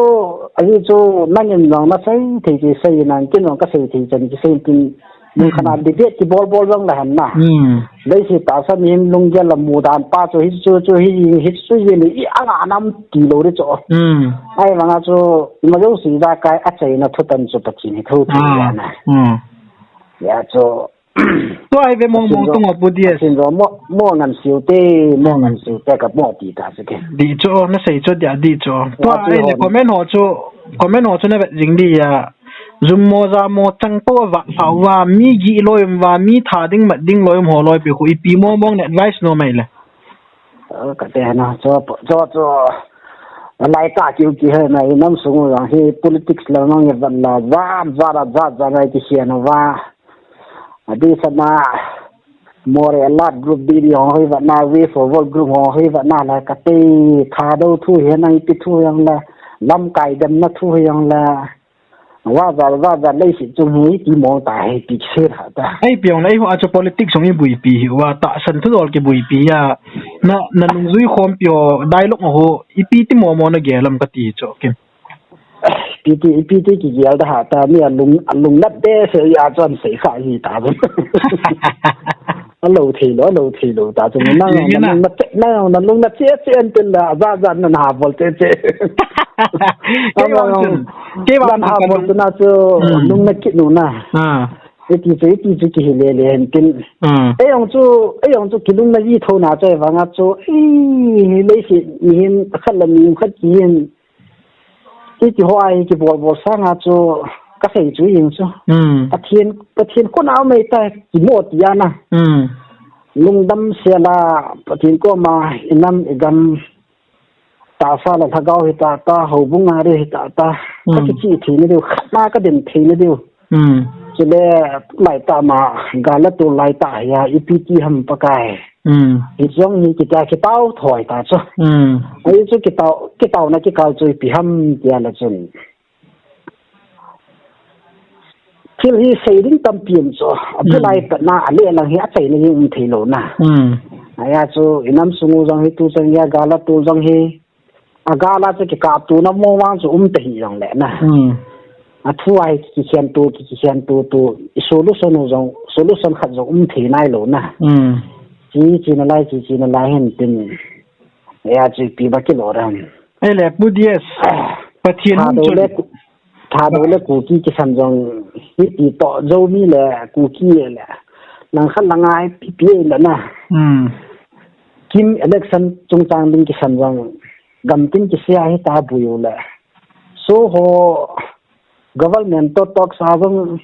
ahi chu, nang in jong na sei thei ki sei nang, kin jong ka sei thei chan ki sei tin. Mun Hmm. khana debate ki bol bol jong la han na. Hmm. Lei si ta sa min lunggel la mu dan pa chu hi chu chu hi hi chu hi ni i anga nam ti lo ri chu. Hmm. Ai vanga chu ma jo si da kai a chai na thu tan chu Pathen hi thu thu Ah. ya na. Hmm. Ya chu. Tua hi ve mong mong Pathen tung jo, o pu dies. Pathen jo mo, mo ngan siu te, mo Hmm. ngan siu te ka mo ti ta se ke. Di chu, na sei chu dia di chu. Tua Tua chu ai le hon. Comment ho chu, comment ho chu na vet jing di ya. Zum mo za mo chang to va, sa va, mi gi loi um va, mi tha ding mat ding loi um ho loi pe khu ipi mong mong ne advice no mai le. Ka te na, cho, cho, cho. Lai ta kiu ki he na, i nam sung u jong hi politics la nong e van la, za, za la, za, za la ki hian va. Adi sana, More Alert group di di hong hoi va na, Way Forward group hong hoi va na la, ka te, tha do thu he na, ipi thu yang la, lam kai dem na thu he yang la. Wa za, wa za, lei si chung hi ti mong ta he ti se ha ta. Ei piong lei ho a chu politics hong i bui pi hi wa tahsan thu dol ki bui pi ya. Na, na nung zui khom pi ho, dialogue ho, ipi ti mo mo na ge lam ka ti chu kin. Pi ti, ipi ti ki gel da ha ta, mi a lung, a lung nat de se ya chon sei kha hi ta chu. A lo thei lo, a lo thei lo ta chu. Nang, Ye na. Nang, nang, nang, nang, na che, che, en tin la, za, za, na, na, bol, che, che. Kei vang chun, kei vang chun ha bol tu na chu, Hmm. nung na kit nu na. Ah. Iti chu, iti chu ki hi le le hen tin. Hmm. Ei ong chu, ei ong chu ki lung na ji tho na chu, ei vang a chu, ei, lei si, mi hin, khat la mi khat ki hin. Iti ho ai ki bol bol sang a chu, ka sei chu ing chu. Hmm. Pathen, Pathen ko na mai ta, ki mo ti ya na. Hmm. Lungdam se la, Pathen ko ma, i nam, i gam, Tahsa le lhagao hi ta ta, houbung a ri hi ta ta. Ka Hmm. kichi thei na diu, khat na ka din thei na diu. Hmm. Chule lai ta ma, gal la tu lai ta hi a, ipi ti ham Pakai. Hmm. Hi jong hi kita kitao thoi ta chu. Hmm. Ai chu kitao, kitao na kikal chu ipi ham ti a la chun. Thil hi sei ding tampi um chu. A bu Hmm. lai pat na a le lang hi a chaina hi um thei lo na. Hmm. Aya chu i nam sung u jong hi tu chan ya gal la tu jong hi. A gal la chu kikap tu na mo vang chu um ta hi jong le na. Hmm. A thu ai ki khen tu, ki, ki khen tu tu. I solution u jong, solution khat jong um thei nai lo na. Hmm. Chi, chi na lai, chi, chi na lai hen tin. Aya chu ipi ba ki lo ram. Ei le, Pu D S. Ah, Pathen Thadou um chun. Le Ku-, Thadou le Kuki kisan jong hiti toh Zomi le Kuki le. Lang khat lang a ipi pi le na. Hmm. Kim election chungchang ding kisan jong gamtin kisei a hita bui u le. So ho government to talk sa jong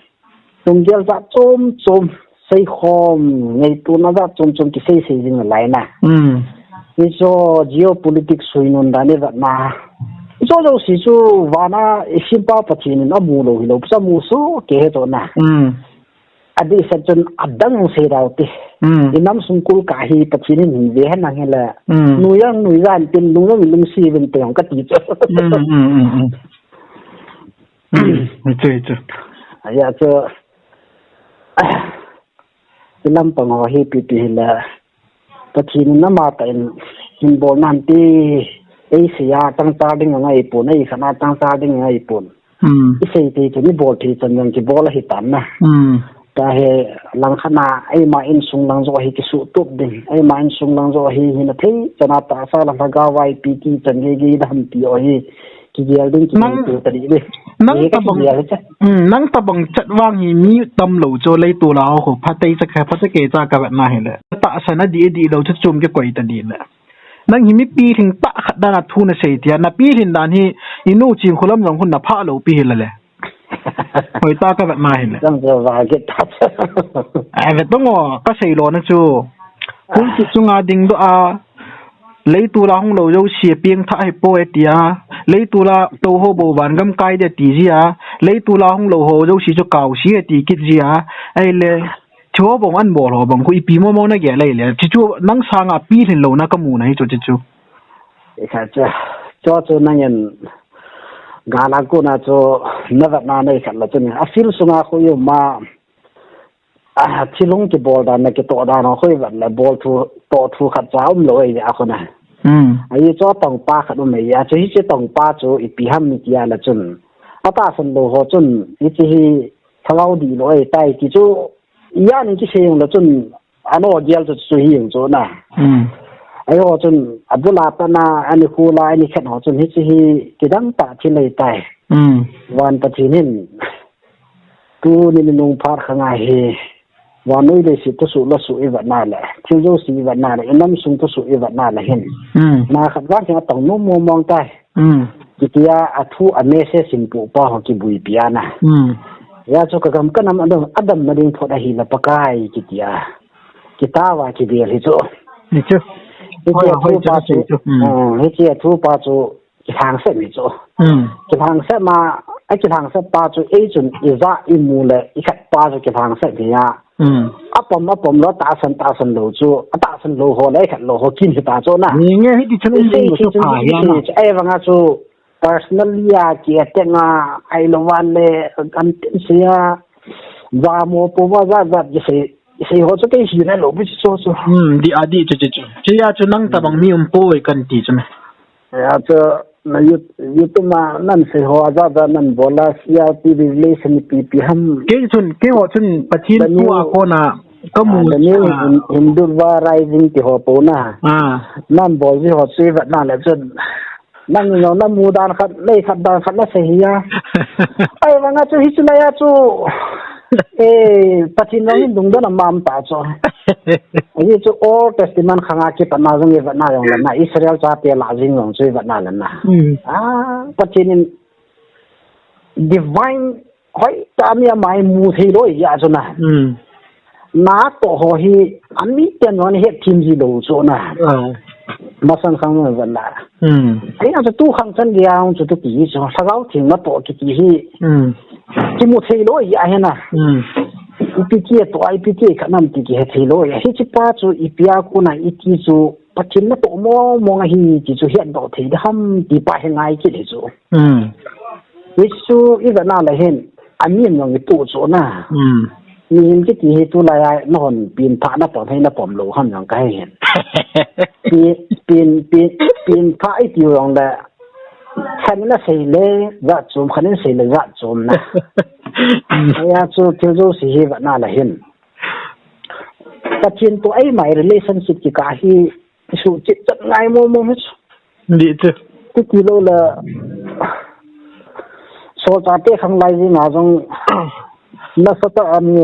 tunggel jat chom chom seikhom ngaituna jat chom chom kisei sei jing lai na. Hmm. Hicho geopolitics suinun dan ivetna. Hicho jouse chu vana isimpa Pathen in amu lou hilou, sa mu soh kei he to na. Hmm. Adih sah chun adang sei dau te. Hmm. Inam sung kul kah hi Pathen in hin ve hen nang hile. Hmm. Nuijang nuijang tin lungjang lungsi vin te jong kati chu. Hmm, hmm, hmm, hmm. Hmm, hichu, hichu. Ahi chu. Ilam pang ho hi ipi ipi hile. Pathen in amatah in hin bol nan ti. Eisei a chang cha ding angai pon, eikhen a chang cha ding angai pon. Hmm. Isei thei chun ibol thei chan jong kibol ahi tan na. Hmm. Tahe langkhat na eima insung lang joh hi kisuhtup ding. Eima insung lang joh hi hina thei chan a tahsa le lhagao a ipi ti chan gei gei dam ti ho hi kigel ding, kigel tu ta ding. Nang tabang, hmm, nang tabang chat vang hi mi tam lou chu leitol a ho phatei cha kha, phatei kei cha ka vet na hile. Tahsa na di di lou chu chom kikoi ta ding le. Nang hi mi pilhin tah khat dan a thu nasei tia, na pilhin dan hi inu ching khulam jong hun na pha lou pi hile le. Hoi ta ka vet na hile. Jang jo va get ta. Ai ve tong o, ka sei lou na chu. Pulpit chunga ding doh a, leitol a hung lou jouse pengthah hi poi tia, leitol a tou ho bou van gam kai ding ti jia, leitol a hung lou ho jouse chu kaosi e ti kit jia, ahile, Chu bang an bol ho bang khu ipi momo na gel le le. Chu chu nang sanga pilhin lou na ka mu na hi chu chu chu. Ikha chu. Chu chu nangin gala kona chu na vet na nei khat la chu ni. A field sunga khu i um a. A thilung kibol dan na kitoh dan ho khu i vet le bol thu toh thu khat cha um lou ei a khu na. Hmm. Ahi chu tong pa khat um ei a chu hi chu tong pa chu ipi ham mi tia la chun. A tahsan lou ho chun i chi hi thagau di lou ei tai ti chu Ian in kisei jong le chun, ano gel chu chu hi jong chu na. Hmm. Ahi ho chun, abul a pat na, ani khu la, ani khat ho chun, hichi hi, kidang tah thil ahi tai. Hmm. Van Pathen in, tuni nunung phat khang a hi, vannoi leiset thusoh lasuh i vet na le, thil jouse i vet na le, i nam sung thusoh i vet na le hin. Hmm. Na khat vang hin atong nom mong mong tai. Hmm. Kitia a thu a message in pu pa ho kibuipi ana. Hmm. Hia chu ka gam ka nam adam, adam na ding phot ahi la Pakai kitia. Kitao a kibel hi chu. Ni chu. Hichi Hoi, a hoi, thu pa chu, chu. chu. Hmm. Hmm, hichi a thu pa chu kilhangset hi chu. Hmm. Kilhangset ma, a kilhangset pa chu ei chun i ja i mu le i khat pa chu kilhangset hi a. Hmm. Apom, apom lou, tahsan, tahsan lou chu, a tahsan lou ho le, khat lou ho kin hi ta chu na. Ni nge hiti chun um Sei ding chu chu pha hi a na. Chu, ai vanga chu, personally a, ki ateng a, ai lou van le, kan tin sia, va mo po va za za ki sei, sei ho chu kei hi na lou bi chu chu. Hmm, di a di chu chu chu. Chu ya chu nang tabang mi um poi kan ti chu me. Ya chu, na yut, yut ma nan sei ho a za za nan bol a sia ti relation pi pi ham. Kei chun, kei ho chun Pathen Da tu a new, kona ka mu ah, the new a. Hin-, Hindutva rising ti ho po na. Ah. Nan bol ji ho chu i vet na le chun. Nang ni na mu dan khat, nei khat dan khat na sei hi a. Ai, vanga chu hi chu na ya chu. Eh, Pathen vang in lungdon a mam ta chu. Hi chu Old Testament khang a kipat na jong i vet na jong le na Israel chate lah jing jong chu i vet na le na. Hmm. Ah, Pathen in divine hoi ta mi a mai mu thei lou ya chu na. Hmm. Na toh ho hi a mi ten jong het thim ji lou chu na. Ah. Masang khang na vet na. Hmm. Ai na chu tu khang chan dia chu tu ki chu lhagao thim na toh ki ki hi. Hmm. Kimu thei lou ya hi na. Hmm. Ipi ti toh, ipi ti kha nam ti ki he thei lou ya. Hichi pa chu ipi a kona i ti chu Pathen na toh mong mong ahi ti chu het doh thei da ham ti pa he ngai kit hi chu. Hmm. Hichu i vet na le hin, a min jong i tu chu na. Hmm. Min kiti hi tulai a na hon pin pha na pom hei na pom lou ham jong ka he hin. Pi-, pin, pin, pin pha i ti jong le, khat in a sei le, jat chom, khat in sei le, jat chom na. Hmm. Hia chu thil jouse hi vet na le hin. Pathen toh eima relationship kikah hi, suhchet chet ngai mong mong hi chu. Di chu. Ti ti lou le. Solchah te khang lai jing a jong. Nasatah a ni.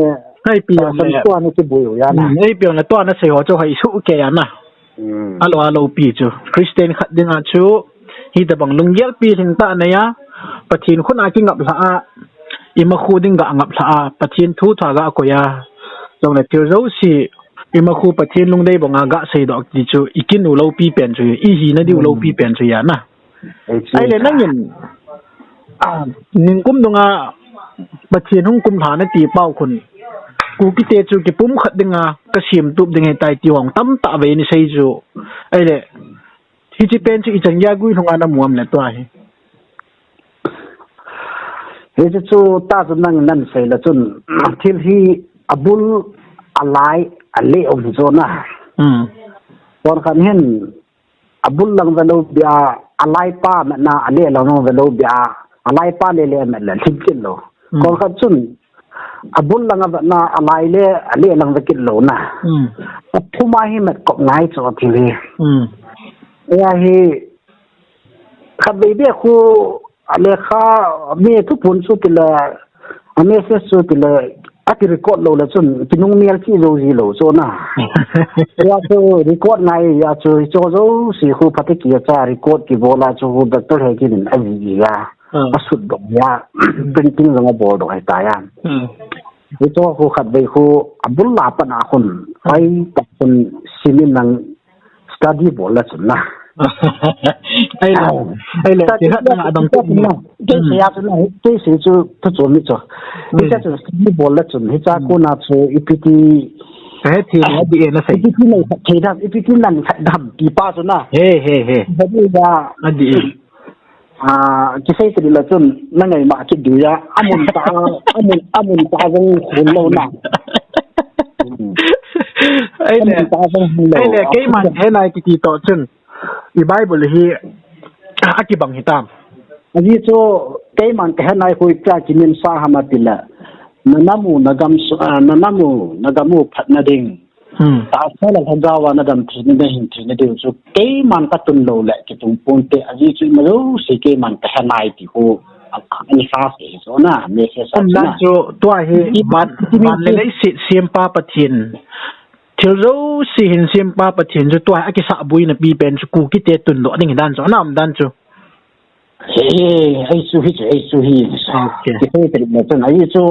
Ai pi a, tua ni kibui u ya na. Hmm, ai pi a na tua na sei ho chu hai suh kei a na. Hmm. Alo, alo pi chu. Christian khat dinga chu, hitobang lunggel pi lhing tah nei a, Pathen khut a kingap lha a, ima khu ding ga ngap lha a, Pathen thu thua ga koi a. Jongle thil jouse, ima khu Pathen lungdei banga ga seidoh ti chu, i kinu lou pi pen chu, i hina diu lou pi pen chu ya na. Ei chu. Ahile nangin, ah, ningkum dunga Pathen hung kumlha nati pau khun, Kukite chu kipumkhat dinga kasem tup ding ahitai ti hung tamtah vei nasei chu. Ahile, hiche pen chu ichan geiya guilhunga namu am le tua hi. Hiche chu tah chu nangin nasei le chun, thil hi abul, alai, ale um hi chu na. Hmm. Konkhat hin, abul lang velou bia, alai pa matna, ale lang lang velou bia, alai pa le le mat le lhim kit lou. Hmm. Konkhat chun, abul lang avetna, alai le, ale lang ve kit lou na. Hmm. Athum a hi mat kop ngai chu thil hi. Hmm. Hia hi, khatvei bia khu, alekha, mi thuphon chu tile, a message chu tile, akirecord lou le chun, kinung mial chi jou ji lou chu na. Hia chu record ngai, hia chu, hicho jouse khu phatecha record kibol a chu, doctor Hegin in aji a. Ah. Asut doh a, printing jong abol doh ahitai a. Hmm. Hicho khu khatvei khu, abul la pat a khun, pai ta khun, simin nang study bol le chun na. Ahile, ah, ahile, study ti khat bol na le adam chun tu na. Kei, hmm, sei a chu na, kei sei chu, thu chu mi chu. Hmm. Hiche chu study bol le chun, hiche, hmm, kona chu, ipi ti. Kahe thei le, adih e nasei. Ipi ti nei khat thei dam, ipi ti nan khat dam, ti pa chu na. He, he, he. Adih e. Adih e. Ah, kisei tadi le chun, na ngai ma kit diu a, amun tah, amun, amun tah jong hun lou na. Hmm. Ahile, amun tah jong hun lou. Ahile, keiman kahe nai kiti toh chun, i Bible hi, akibang hitam. Ajeh chu, keiman kahe nai khu ipi a kimin sa ham atile, na nam u na gam su, ah, na nam u na gam u phatna ding. Hmm. Tahsa le lhagao a na dam theina, na hin theina diu chu keiman katun lou le kitung ponte, ajeh chu ima jouse keiman kahe nai ti khu, a, a, ani sa se hi chu na, message sa. Umdan chu na. Chu tua hi, i, van, i, van le leiset sempa Pathen. Thil jouse hin sempa Pathen chu tua hi akisah boina pi pen chu Kukite tundoh ding hidan chu, ana umdan chu. He, he, hei chu hi chu, hei chu hi. Ok. Kisei tadi le chun, hei chu,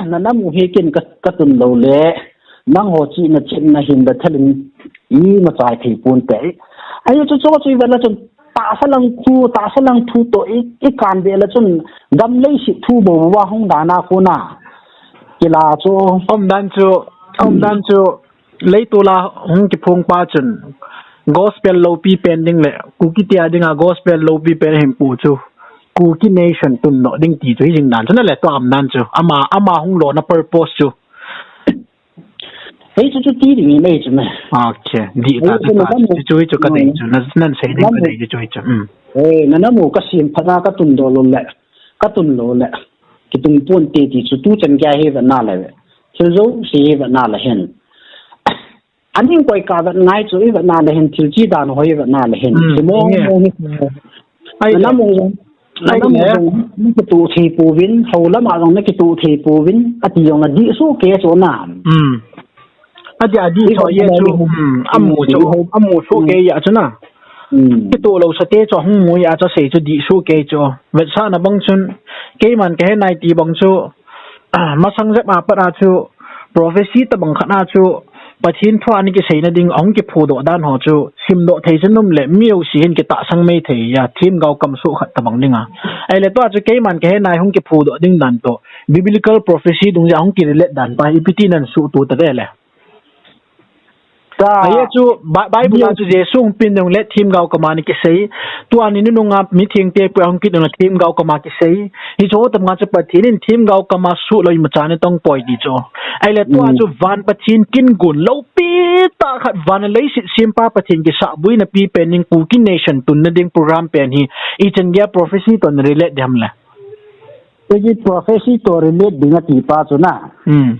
na nam u hi ken ka, katun lou le, nangho chihna chetna hin da thalin, ima chai thei ponte. Hei chu chu chu ivet le chun, tahsa lang thu, tahsa lang thu toh i, ikan ve le chun, gam leiset thu bou bou a hung dan a khu na. Kila chu. Umdan chu, umdan chu, Leitol a hung kiphong pa chun gospel loupi pen ding le Kukite a dinga gospel loupi pen ahin pu chu Kuki nation tundoh ding ti chu hi jing dan chu na le tua umdan chu ama, ama hung lona purpose chu. Hei chu chu ti ding hi mei chu me. Ok, dih ta chu ta chu chu hi chu ka dei chu na, nan sei ding ka dei chu hi chu. Hmm. Eh, na nam u kasem phat a katun doh lou le, katun lou le, kitung ponte ti chu tuchan geiya hi vet na le. Thil jouse hi vet na le hin. Aning koi ka vet ngai chu i vet na le hin thil chi dan ho i vet na le hin. Hmm, thil mo, yeah, mo hi. Ai, na nam u jong, na nam u jong, na kituh thei pouvin, hou lam a jong na kituh thei pouvin, ati jong na dih soh kei chu na. Hmm. Ati, adih soh kei chu, hmm, amu chu, amu soh kei a chu na. Hmm. Kituh lou sa te chu hung mu a chu sei chu dih soh kei chu. Vetsahna bang chun, keiman kahe nai ti bang chu, Ah, masang jep a pat a chu, prophecy tabang khat a chu, Pathen thu a ana kiseina ding, ahung kiphudoh dan ho chu, simdoh thei chu um le, mi jouse hin kitahsang mei thei a, themgao kam soh khat tabang ding a. Ahile tua chu keiman kahe nai hung kiphudoh ding dan toh, biblical prophecy dungjuia hung kirelate dan pa, ipi ti nan suhtoh ta ve le. Ka. Ahi chu, Bi-, Bible a chu Jesu hung pen nung le themgao kam a ana kisei. Tua ni nunung a mithengte poi a hung kit nung le themgao kam a kisei. Hichu tam nga chu Pathen in themgao kam a suh lou imacha ana tong poi ti chu. Ahile tua chu van Pathen kin gon loupi tah khat van le leiset sempa Pathen kisah boina pi pen in Kuki nation tunna ding program pen hi. Ichan geiya prophecy toh relate ding ham le. Hiche prophecy toh relate ding ati pa chu na. Hmm.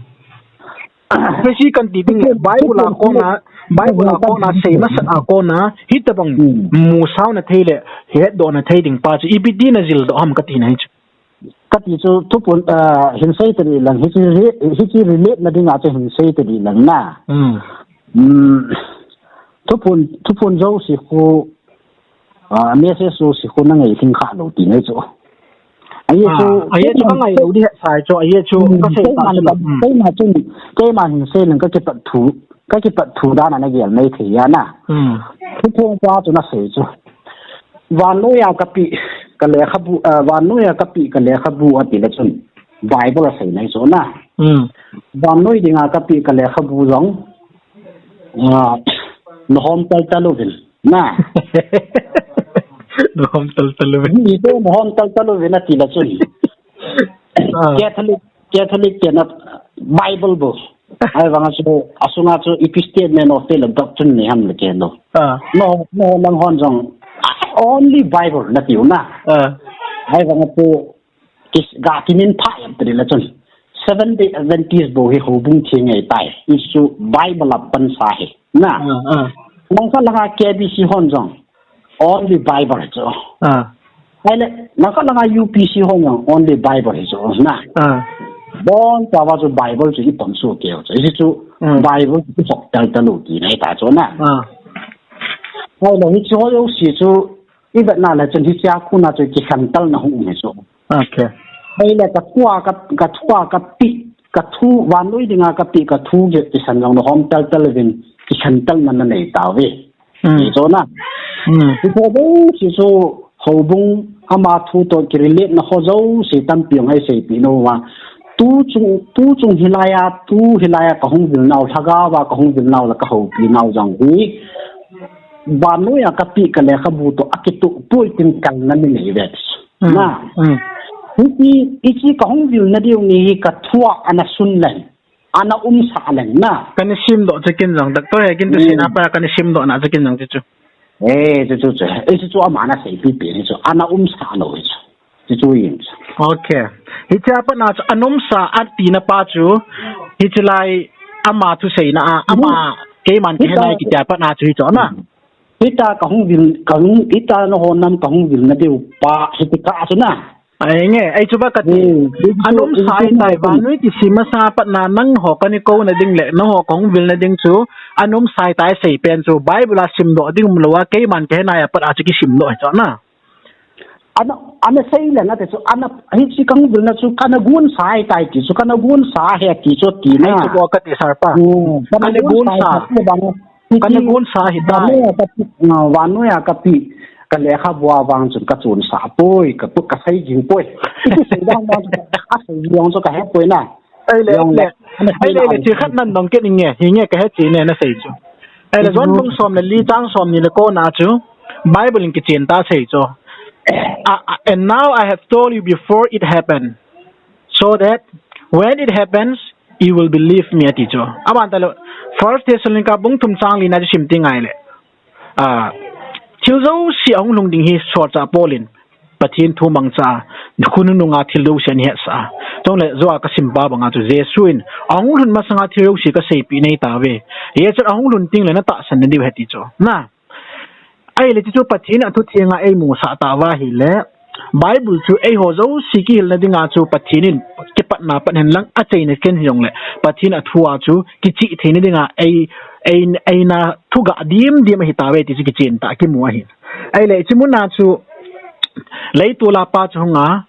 Prophecy kan ti ding le, Bible a kona, Bible a kona, sei masat a kona, hitabang, hmm, musao na thei le, hetdoh na thei ding pa chu, ipi ti na jildoh ham kati na hi chu. Kati chu, thupun, ah, hin sei tadi lang, hiche re-, hiche relate na ding a chu hin sei tadi lang na. Hmm. Hmm. Thuphon, thuphon jouse khu, ah, message jouse khu na ngailhing kha lou tina chu. Ahi chu, ah, ahi chu ka ngailou di hetsah chu, ahi chu, hmm, ka sei ta chu, keima chu, keima hin sei leng ka kipat thu, ka kipat thu dan a na gel mai thei a na. Hmm. Thuphon pa chu na sei chu. Vannoiya kapeh ka lekhabu, ah, vannoiya kapeh ka lekhabu ati le chun Bible asei nai chu na. Hmm. Vannoi dinga kapeh ka lekhabu jong, ah, nahom taltal uvin. Na. Nahom taltal uvin. Ni to nahom taltal uvin ati le chun. Ah. Catholic, Catholic tena Bible bou. Ahivanga chu, asunga chu Epistle of Faith le Doctrine and Covenants le kei lou. Ah. No, no, lang hon jong, only Bible nati u na. Ah. Ahivanga chu, Kis-, ga kinin pha em tadi le chun. Seventh Day Adventist bou hi houbung theng ahitai. Hichu Bible a pansa ahi. Na. Ah, ah. Langkhat langa K B C hon jong. Only Bible chu. Ah. Ahile, langkhat langa U P C hon jong. Only Bible hi chu. Na. Ah. Bon pa va chu Bible chu i pang su keu chu. Hichu, hmm, Bible chu hok taltal u tina ahitai chu na. Ah. Ahile, hichu ho jouse chu I vetna le chun hichea kona chu kikhentelna hung um hi chu. Okay. Ahile ka thua ka, ka thua ka peh, ka thu, vannoi dinga ka peh, ka thu kisan jong nahom taltal uvin kikhentelna na nei tauve. Mm. Hi chu na. Mm. Hiche jouse chu houbung ama thu toh kirelate na ho jouse tampi jong aseipeh nau va. Tu chung, tu chung hilai a, tu hilai a ka hung vil nau, lhagao va ka hung vil nau le ka houpi nau jong hi. Vannoiya kapeh ka lekhabu toh akitoh poi tin kalna mi nei ve. Mm. Na. Mm. Hiche, hiche ka hung vilna diu ni hi ka thua ana sun leng. Ana umsah leng na. Kana simdoh chu ken jong, doctor he kin tu, mm, sina pa kana simdoh na chu ken jong chu chu. Eh, chu chu chu. Eh, chu chu ama na seipeh peh ni chu. Ana umsah lou hi chu. Chu chu in chu. Okay. Hichea pat na chu ana umsa ati na pa chu. Hiche lai ama thuseina a, ama, mm, keiman kahe nai kitia pat na chu hi chu na. Hita ka hung vil, ka hung, hita nangho nam ka hung vilna diu pa, hiti ka chu na. Ai nge, ai chu ba kati. Hmm, ana umsa ahitai, vannoi kisem masang a pat na nangho kana kouna ding le, nangho ka hung vilna ding chu, ana umsa ahitai sei pen chu, Bible a simdoh ding umlou a, keiman kahe nai a pat a chu kisimdoh hi chu na. Ana, ana sei le na te chu, ana, hiche ka hung vilna chu, kana gonsa ahitai ti chu, kana gonsa ahi ti chu tina. Ai chu ba kati sir pa. Hmm, kana gonsa. Kana gonsa ahitai. Vannoiya kapeh, ah, vannoiya kapeh, ka lekhabu a vang chun ka chonsah poi, ka pu-, ka sei jing poi. Iti sei vang vang chu ka, ka sei jing chu ka he poi na. Ahile, ahile, ahile, ahile, che khat nan dong kit inge, hinge kahe che ne na sei chu. Ahile, John bung som le li chang somni le ko na chu, Bible in kichen tah sei chu. Ah, ah, and now I have told you before it happened, so that when it happens, you will believe me, ati chu. Aban tah le, First Thessalonica bung thum chang li na chu sim teng ahile. Ah, thil jouse ahung lhung ding hi solchah Paul in Pathen thu mangcha a, khonung nunga thil jouse ana hetsah a. Chule, jou a ka sim pa banga chu Jesu in, ahung lhun masanga thil jouse ka seipeh nei tauve. Hiche ahung lhun teng le na tahsan na diu ahi ti chu. Na. Ahile chu chu Pathen a thu thenga eimusah tauva ahile. Bible chu eiho jouse kihilna dinga chu Pathen in kipatna pat hen lang achaina ken hijongle. Pathen a thu a chu kichih theina dinga ei, ei, eina thu ga dim dim ahi tauve ti chu kichen tah kimu ahi. Ahile, hiche muna chu leitol a pa chu hunga,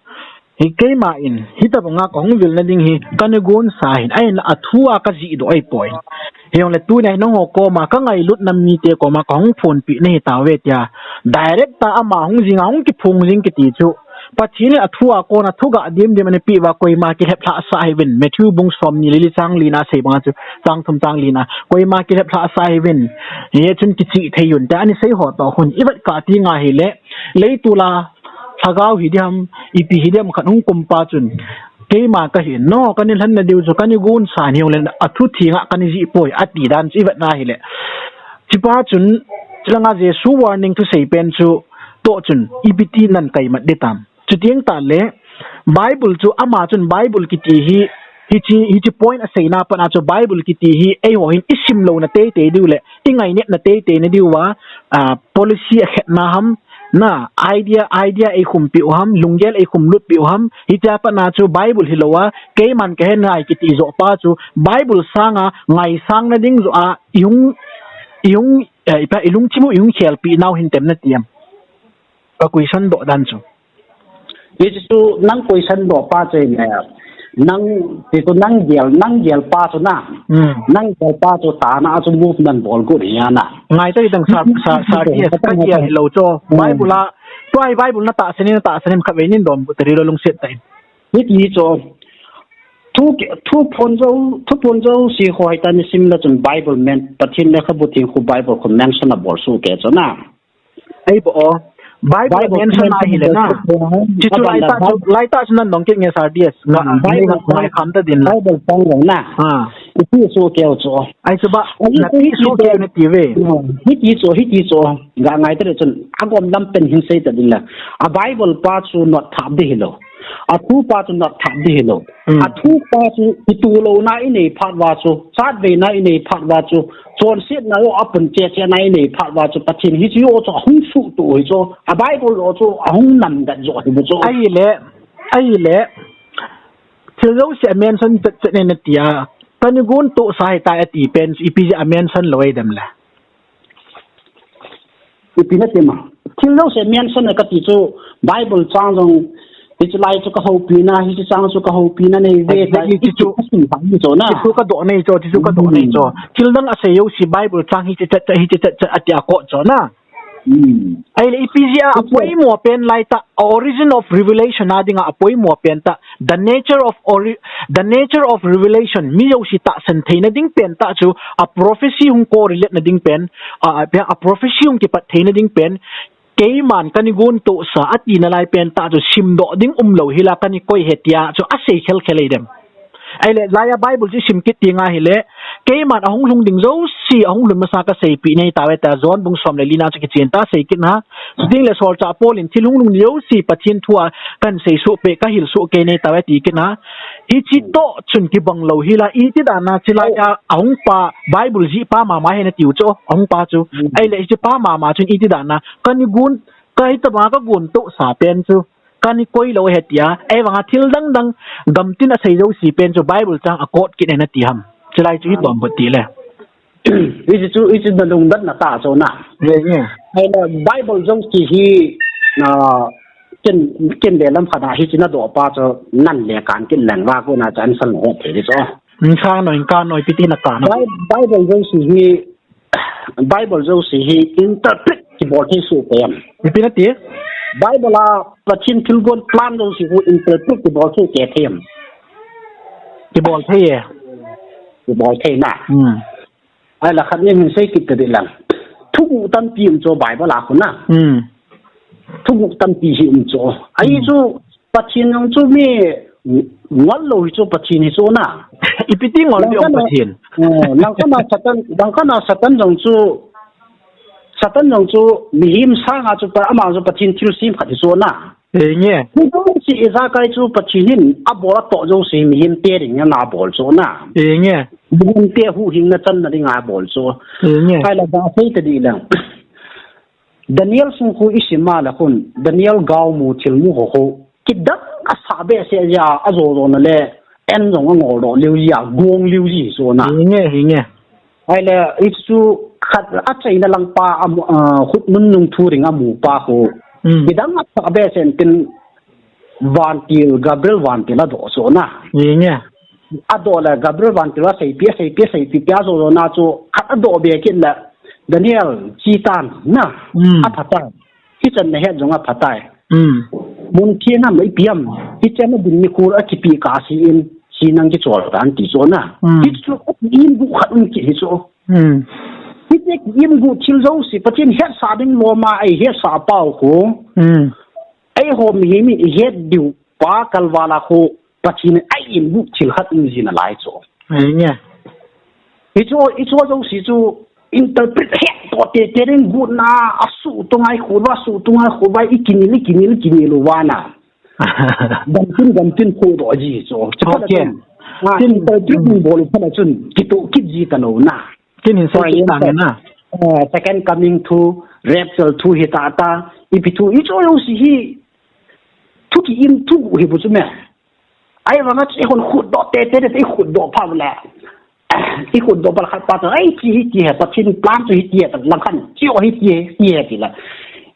hi keima in, hitabanga ka hung vilna ding hi, kana gonsa ahin, ahinla a thu a ka jihdoh ahipoi. Hijongle tunia hi nangho koma, ka ngailut nam mite koma, ka hung phonpeh nahi tauve tia. Direct a ama hung jing a, hung kiphong jing kiti chu. Pathen in a thu a kona thu ga dim dim ana peh uva, koima kilheplhah sah hih uvin. Matthew bung somni le li chang li na sei banga chu, chang thum chang li na. Koima kilheplhah sah hih uvin. Hichun kichih thei un, tia ana sei ho toh khun. I vet kah teng ahile, leitol a lhagao hi diham, ipi hi diham khat hung kum pa chun, keima kahin, nangho kana lhenna diu chu kana gonsa ahin, hijongle a thu thenga kana jih poi, ati dan chu i vetna ahile. Chupa chun, chulanga Jesu warning thusei pen chu, toh chun, ipi ti nan kaimat ding tam. Chuteng tahle, Bible chu ama chun Bible kiti hi, hiche, hiche point aseina pat a chu Bible kiti hi, eiho hin i simlouna teitei diu le, i ngainepna teitei na diuva, ah, policy akhetna ham, na, idea, idea eikhum peh u ham, lunggel eikhum lut peh u ham, hichea pat a chu Bible hilouva, keiman kahe nai kiti joh pa chu, Bible sanga ngaisang na ding joh a, i hung, i hung, eh, ipa ilungthim u ihung khelpi nau hin tem nati em? Ka question doh dan chu. Hichu nang question doh pa chu ne, nang, ti chu nang gel, nang gel pa chu na. Hmm. Nang gel pa chu tana chu movement bol got hi ana. Ngai ta dang sa, sa, sa, yes, ka gel hilou chu. Hmm. Bible a, tua hi Bible na tahsan in, na tahsan in khatvei nin dom got ri lou lungset tah in. Hiti chu. Thu, thu phon jouse, thu phon jouse ho hi tani sim le chun Bible men, Pathen lekhabu theng khu Bible khu mention abol soh kei chu na. Ei bo o. Bible Bible mention a hi le na. Chi chu lai ta chu, lai ta chu nan dong kit nge sir, yes. Nga, hmm, ngai, Bible ngai kham ta din la. Bible chang lo na. Ha. Ipi soh kei u chu. Ai chu ba, ai na chu ti hiti soh kei chu. Na ti ve. Hmm. Hiti chu, hiti chu. Ga ngai ta le chun, agom lam pen hin sei ta din la. A Bible pa chu not thap di hilou. A thu pa chu not thap di hilou. Hmm. A thu pa chu i tu lou na i nei phat uva chu, chat ve na i nei phat uva chu, chonset na yo a pun che che na i nei phat uva chu, Pathen hi chu yo chu a hung suhtuh hi chu, a Bible yo chu a hung namdet jo hi bu chu. Ai le, ai le, thil jouse a mention chet chet ne na ti a, ka ni gun tu sa hi ta a ti pen chu ipi a mention lou ai dem la. Ipi na ti ma. Thil jouse mention na ka ti chu Bible chang jong, hichu lai chu ka houpi na, hichu chang chu ka houpi na nei ve ta. Exactly, ti chu. Ka sim pa ni chu na. Ti chu ka doh nei chu, ti chu ka doh nei chu. Hmm. Thil dang a sei jouse Bible chang hichu chet chet, hichu chet chet a ti a ko chu na. Hmm. Ai le ipi a, a poimo pen lai ta, origin of revelation a dinga a poimo pen ta. The nature of ori-, the nature of revelation, mi jouse tahsan theina ding pen ta chu, a prophecy hung correlate na ding pen, a, a, a prophecy hung kipat theina ding pen, keiman ka ni gun tu sa a ti na lai pen ta chu, sim doh ding um lou hi la ka ni koi he ti a chu, a sei khel khel ei dem. Ai le, lai a Bible chu sim kit ti nga hi le, keiman a hung lhung ding jouse, a hung lhun masa ka seipi nei ta ve ta, John bung som le li na chu kichen ta sei kit na. Chuteng le Solchah Paul in thil hung lhung jouse Pathen thu a kan sei soh peh, ka hil soh kei nei ta ve ti kit na. Hichi toh chun kibang lou hi la, iti dan a chi lai a, a hung pa, Bible jih pa mama hi na ti u chu, a hung pa chu. Hmm. Ai le, hichi pa mama chun iti dan a, ka ni gun, ka hi ta ba ka gun tu sa pen chu. Ka ni koi lou he ti a, ei vang a thil dang dang, gamtin a sei jouse pen chu Bible chang a quote kit e na ti ham. Chi lai chu hi tom bo ti le. Hichu, hichu na lungdon na ta chu na. Ye, ye. Ai na Bible jouse hi, na, ken, ken le lam khat a hichu na doh pa chu nan le kan kin lang va ko na chan san ho thei chu. Nka noi, nka noi, piti na ka na. Bi-, Bible jouse hi, Bible jouse hi interpret kibol thei soh peh em? Ipi na ti? Bible a Pathen thilgon plan jouse khu interpret kibol thei kei thei em? Kibol thei e. Kibol thei na. Hmm. Ai la khat ni min sei kit ta di lang. Thuguh tampi um chu Bible a khu na. Hmm. Thuguh tampi hi um chu. Ai chu Pathen jong chu mi ngol lou hi chu Pathen hi chu na. Ipi ti ngol ding Pathen. Langkhat a Satan, langkhat a Satan jong chu, Satan jong chu mihem sanga chu pa, ama chu Pathen thilsem khat hi chu na. Enge. Hichu si Isaiah chu Pathen in abol atoh jouse mihem te ding a abol chu na. Enge. Mihem te huhhingna channa ding a abol chu. Enge. Kai la ba sei ta di lang. Daniel sung khu i sim a le khun, Daniel gaomu thilmu ho khu, kidang a sa behseh jia, a jo jo na le, en jong a ngol doh liu jia, gong liu ji so na. Hi nge, hi nge. Ai le, i chu khat a chaina lang pa, a mu, a, khut nun nung thu ring a mu pa khu. Hmm. Kidang a sa behseh tin, vantil, Gabriel vantil a doh so na. Hi nge. A doh le, Gabriel vantil a seipi, a seipi, a seipi, pia zo zo na chu, khat a doh be kit le, Daniel, chi tan, na, hmm, a pha tan. Hichan na het jong a pha tai. Hmm. Mun thien ham, ipi ham, hichan na din ni khur a kipi ka si in, si nang kichol tan ti so na. Hmm. Hi chu, in bu khat um ki hi so. Hmm. Hiche ki in bu thil jouse, Pathen hetsa ding loma, ei hetsa pau khu. Hmm. Eiho mihem in i het diu pa kalval a khu Pathen in a in bu thil khat um jin a lai chu. Hi nge. Hichu, hichu jouse chu interpret het to te te ring gutna a su tu ngai khu va, su tu ngai khu va, i kinel, i kinel, kinel u va na. Gamtin, gamtin khu doh ji chu. Chu pa okay. Tin, interpret hmm, bol u pha na chun, kitu kit ji ta lou na. Tin hin sei kit ta nge na. Eh, second coming thu, rapture thu hi ta ta, ipi thu, hichu jouse hi, thu ki in thu hi bu chu me. Ai vang a chu i hon khut doh te te te i khut doh pha le. i khut do pal khat pa to, "Ai, chi hi chi he, Pathen plan chu hi chi he, lang khan, chi o hi chi he, chi he," ti la.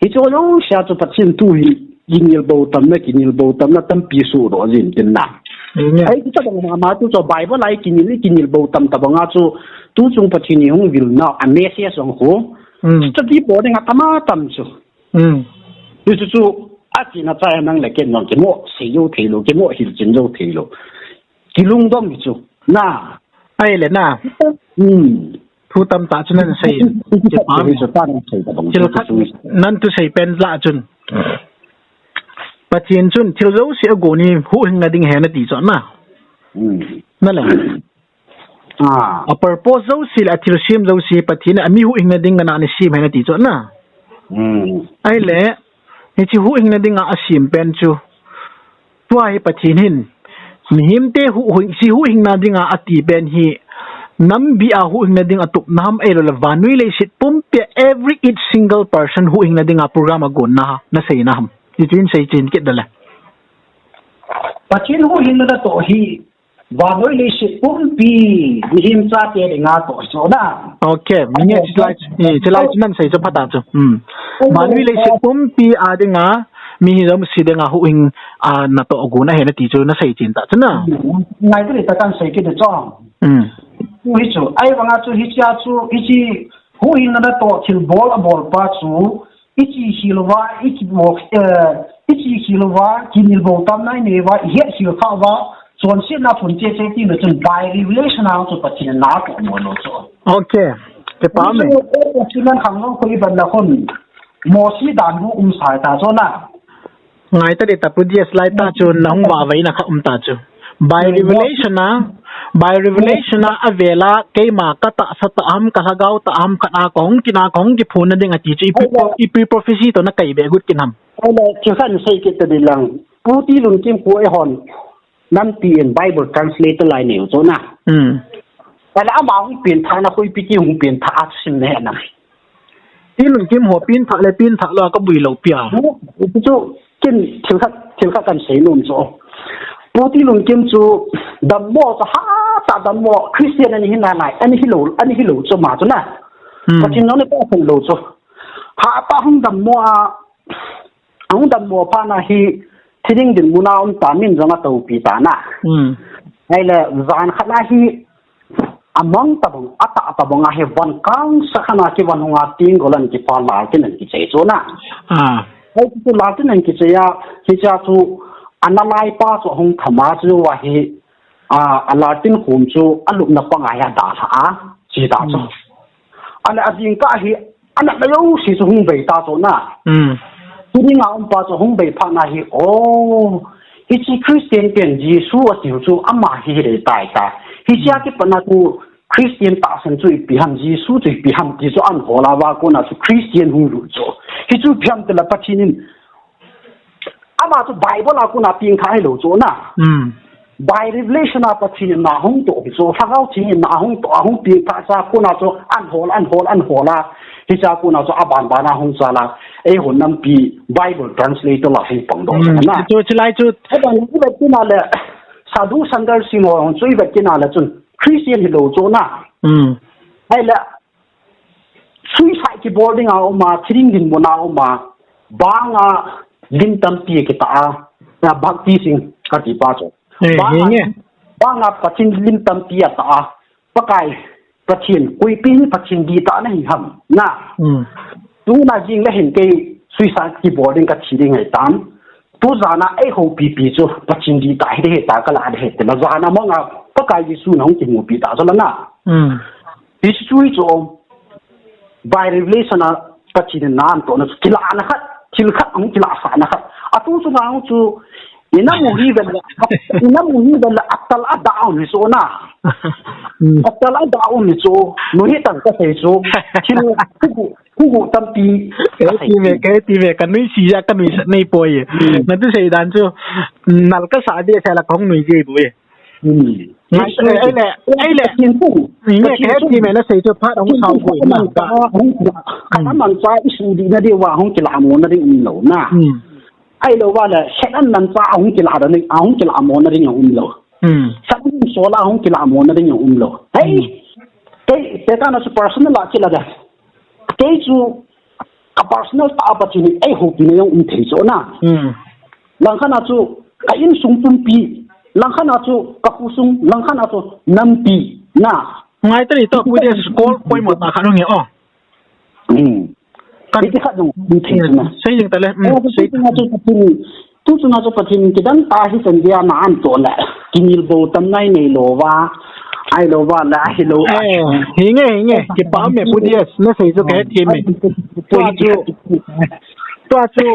Hi chu lo sia chu Pathen thu hi, kinil bo tamna, kinil bo tamna tampi su do jin tin na. Amen. Ai, chu tabang ma, ma chu, chu Bible ai kinil, kinil bo tam tabang a chu, tu chung Pathen ni hung vil na, a message hung ho. Mm. Study bo ding a tam a tam chu. Mm. Chu chu chu, a chi na cha nang le ken nang kimo, sei yo thei lo, kimo hil chin yo thei lo. Kilungdong hi chu. Na. Ai le na. Hmm. Thu tamtah chu nan sei. Thil khat nan tu sei pen la chun. Pathen chun thil jouse a go ni huhhingna ding he na ti chu na. Hmm. Na le. Ah. A purpose jouse le a thil sem jouse Pathen a mi huhhingna ding a na ni sem he na ti chu na. Hmm. Ai le. Hiche huhhingna dinga asem pen chu. Tua hi Pathen hin. Mihemte huhhing, hiche huhhingna dinga ati pen hi. Nam bia huhhingna ding atup na ham ahilouleh vannoi leiset pumpi a every each single person huhhingna dinga program a gon na ha, na sei na ham. Hitin sei chin kit da le. Pathen huhhingna da to hi. Vannoi leiset pumpi, mihem chate dinga to chu na. Okay, mi nge chilai, eh, chilai chu nan sei chu phatah chu. Hmm. Vannoi leiset pumpi a dinga, mi hi jouse dinga huhhing, a, na to gon a he na ti chu na sei chin ta chu na. Ngai tu le ta kan sei kit chu. Hmm. Hi chu, ai vanga chu hiche chu, hiche huhhingna da to thil bol a bol pa chu, Ichi hilova, ichi bo, eh, ichi hilova, kinil bo tamna inei va, ihet hil kha va, chonsetna phun che che ti na chun by revelation a chu Pathen na ko mo lo chu. Okay. Ke pa me. Chu, eh, chu nan khang lo ko iban na khun. Mosi dan hu um sai ta chu na. Ngai ta de ta pu dias lai ta chu na hung va vai na kha um ta chu. By revelation a, by revelation a, avela, keima, ka tahsa tah ham, ka lhagao tah ham, khat a kahung kin a, kahung kiphon na ding ati chu, ipi, ipi prophecy to na kai be gut kin ham. Ole, thil khat sei kit ta di lang. Pu Tilunkim pu eihon, nampi in Bible translator lai neu chu na. Hmm. Ole, ama hung pen tha na koi pi ki hung pen tha a sim ne na. Tilunkim ho pin thah le pin thah lo ka bui lo pia. Chu kin thil khat, thil khat kan sei nom chu. Pu Tilunkim chu dammo chu ha ta dammo Christian ani hi na nai, ani hi lo, ani hi lo chu ma chu na. Hmm. Pathen jong le pa lo chu. Ha ta hung dammo a, hung dammo pa na hi thiding din muna um ta min jong a to pi ta na. Hmm. Ai le jan khat na hi Amang tabang, atah tabang a hi van kang sakhan a kivan hung a ting golan kipa Laltin an kichei chu na. Ah. Hei chu Laltin an kichei a, hiche a chu ana laipa chu hung thama chu a hi, a, a Laltin khum chu a lupna pang a hi a dalha a, chi ta chu. Hmm. Ana a jingkah hi Anatna jouse chu hung bei ta chu na. Hmm. Tuni nga um pa chu hung bei phat na hi, oh, hiche Christian pen Jesu atiu chu ama hi hi dei tai ta. Hiche a kipat na chu Christian tahsan chu ipi ham, Jesu chu ipi ham ti chu an hol a va kona chu Christian hung lut chu. Hichu ipi ham ti le Pathen in Ama chu Bible a kona peng kha hilou chu na. Hmm. By revelation a Pathen in na hung toh hi chu, Lhagao Theng in na hung toh, a hung peng kha cha kona chu an hol, an hol, an hol a. Hicha kona chu aban ban a hung chal a. Eihon nampi Bible translator la hi pang doh na. Chu, chu lai chu. Aban i vet kit na le, Sadhu Sundar Singh ho chu i vet kit na le chun Christian hilou chu na. Hmm. Ahile, Suicide kibol ding a um a, thiring dinmun a um a, bang a lim tampi kitah a, na Bhakti Singh kati pa chu. Eh, bang a, bang a Pathen lim tampi atah a, Pakai Pathen, koipi hi Pathen dihtah na hi ham, na. Hmm. Tuna jing le hin kei suicide kibol ding kathi ding ahi tan. Tujan a eihoupi pi chu Pathen dihtah hi ding ahi ta kala ding ahi ti la jan a mong a Pakai Jesu na hung kimupi ta chu la na. Hmm. History chu by revelation a Pathen in na antoh na chu kilah na khat, thil khat ahung kilah sah na khat. Atu chu ngang chu ina mu hi vel la, ina mu hi vel la atal a down hi chu na. Hmm. Atal a down hi chu, nu hi tang ka sei chu, thil kuku, kuku tampi ka sei. Kei ti ve, kei ti ve, ka nuisat ja, ka nuisat nei poi. Hmm. Na tu sei dan chu, nal ka sa de sa la kong nui je bu e. Hmm. Ngai, eh, eh, le, eh, le. Kin pu. Ni nge ke ti me na sei chu phat hung sao ko na. Hung, ka na man cha i su di na di wa hung kila mo na di um lo na. Hmm. Ahilou va le, Satan man cha hung kila da ni, hung kila mo na di um lo. Hmm. Satan sola hung kila mo na ding jong umlou. Hei, hmm, kei, kei kana chu personal a kila da. Kei chu ka personal ta a Pathen in eihoupi na jong um thei chu na. Hmm. Langkhat a chu ka insung pumpi, langkhat a chu ka khosung, langkhat a chu nampi na. Ngai tani to, Pu Dias, call poimo tah khat hung hi o. Hmm. Kan hiti khat jong um thei chu na. Sei jing tale, hmm, eh, sei. Tu chunga chu Pathen, tu chunga chu Pathen kidang ta hi chan dia na an to le. Kinel bo tam nai nei lou va. Ai lou va la hi lou. Eh, hi nge, hi nge. Kipa me Pu Dias, na sei chu ka hethem e. Tua chu, tua chu,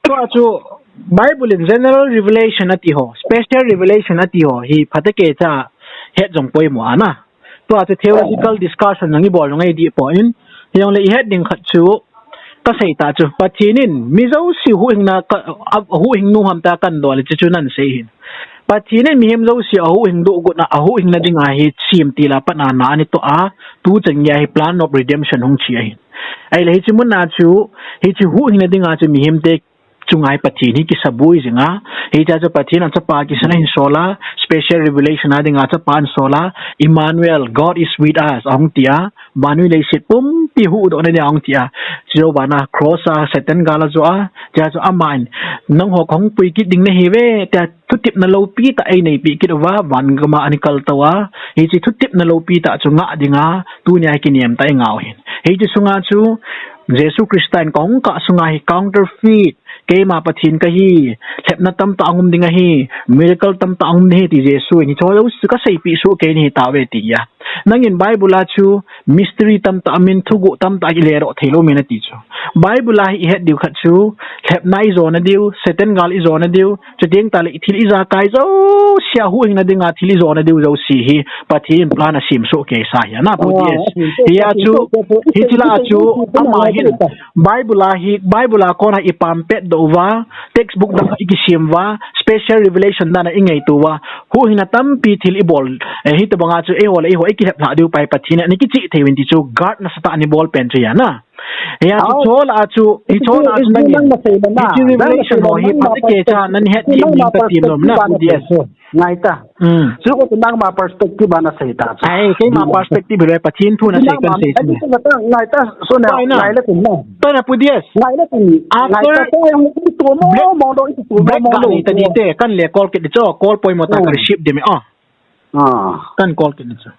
tua chu Bible in general revelation ati ho, special revelation ati ho hi phatah kei cha het jong poimo ana. Tua chu theological discussion jong ibol jong eidi poi. Hijongle ihet ding khat chu, kasei ta chu, Pathen in mi jouse huhhingna ka, a, huhhing nu ham ta kadoh le chu chu nan sei hin. Pathen in mihem jouse ahuhhing doh got na, ahuhhingna dinga hi semtil a pat a na ani toh a, tu chan geiya hi plan of redemption hung chi ahin. Ahile hiche mun a chu, hiche huhhingna dinga chu mihem te chunga hi Pathen hi kisaboi jing a, hitia chu Pathen a chapa kisan ahin sol a, special revelation a dinga chapa ahin sol a, Emmanuel, God is with us, ahung ti a, vannoi leiset pumpi huhdoh na dia ahung ti a, chujou vana cross a Satan gal ajo a, tia chu aman, nangho kahung pui kit ding nahi ve, tia thutepna loupi tah eineipi kit uva, van gam a ana kal tou a, hiche thutepna loupi tah chu ngah dinga, tunia hi kinem tah a ingah u hin. Hiche sunga chu, Jesu Christa in kahung kah sunga hi counterfeit, keima Pathen kahi, lhepna tamtah ahung um ding ahi, miracle tamtah ahung um ding ahi ti Jesu in, hiche ho jouse kaseipeh soh kei nahi tauve tia. Nangin Bible a chu mystery tamtah amin, thuguh tamtah iledoh theilou amin ati chu. Bible a hi ihet diu khat chu, lhepna ijona diu, Satan gal ijona diu, chuteng tahle ithil ijakai jouse a huhhingna dinga thil ijona diu jouse hi Pathen in plan asem soh kei sa hi ana Pu Dias. Hia chu, hiche la chu, ama hin Bible a hi, Bible a kona ipam petdoh uva, textbook dang ikisem uva, special revelation dan a ingaito uva, huhhingna tampi thil ibol, eh, hitobanga chu eiho le eiho ikilhep lhah diu pa hi Pathen in ana kicheh thei uvin ti chu guard nasatah a ana bol pen chu hi ana. Hia chu, hiche ho la chu, hiche ho la chu nangin, hiche revelation ho hi phatah kei cha nan hethem ding katem nom na Pu Dias. Ngai ta. Chu ko nangma perspective a nasei ta chu. Ai, keima perspective le Pathen thu nasei kan sei chu. Ngai ta, so na, ngai le tin na. Tana Pu Dias. Ngai le tin. Ngai ta, break ga nei tading te, kan le call kit ding chu, call poimo tah ka receive ding me o. Kan call kit ding chu.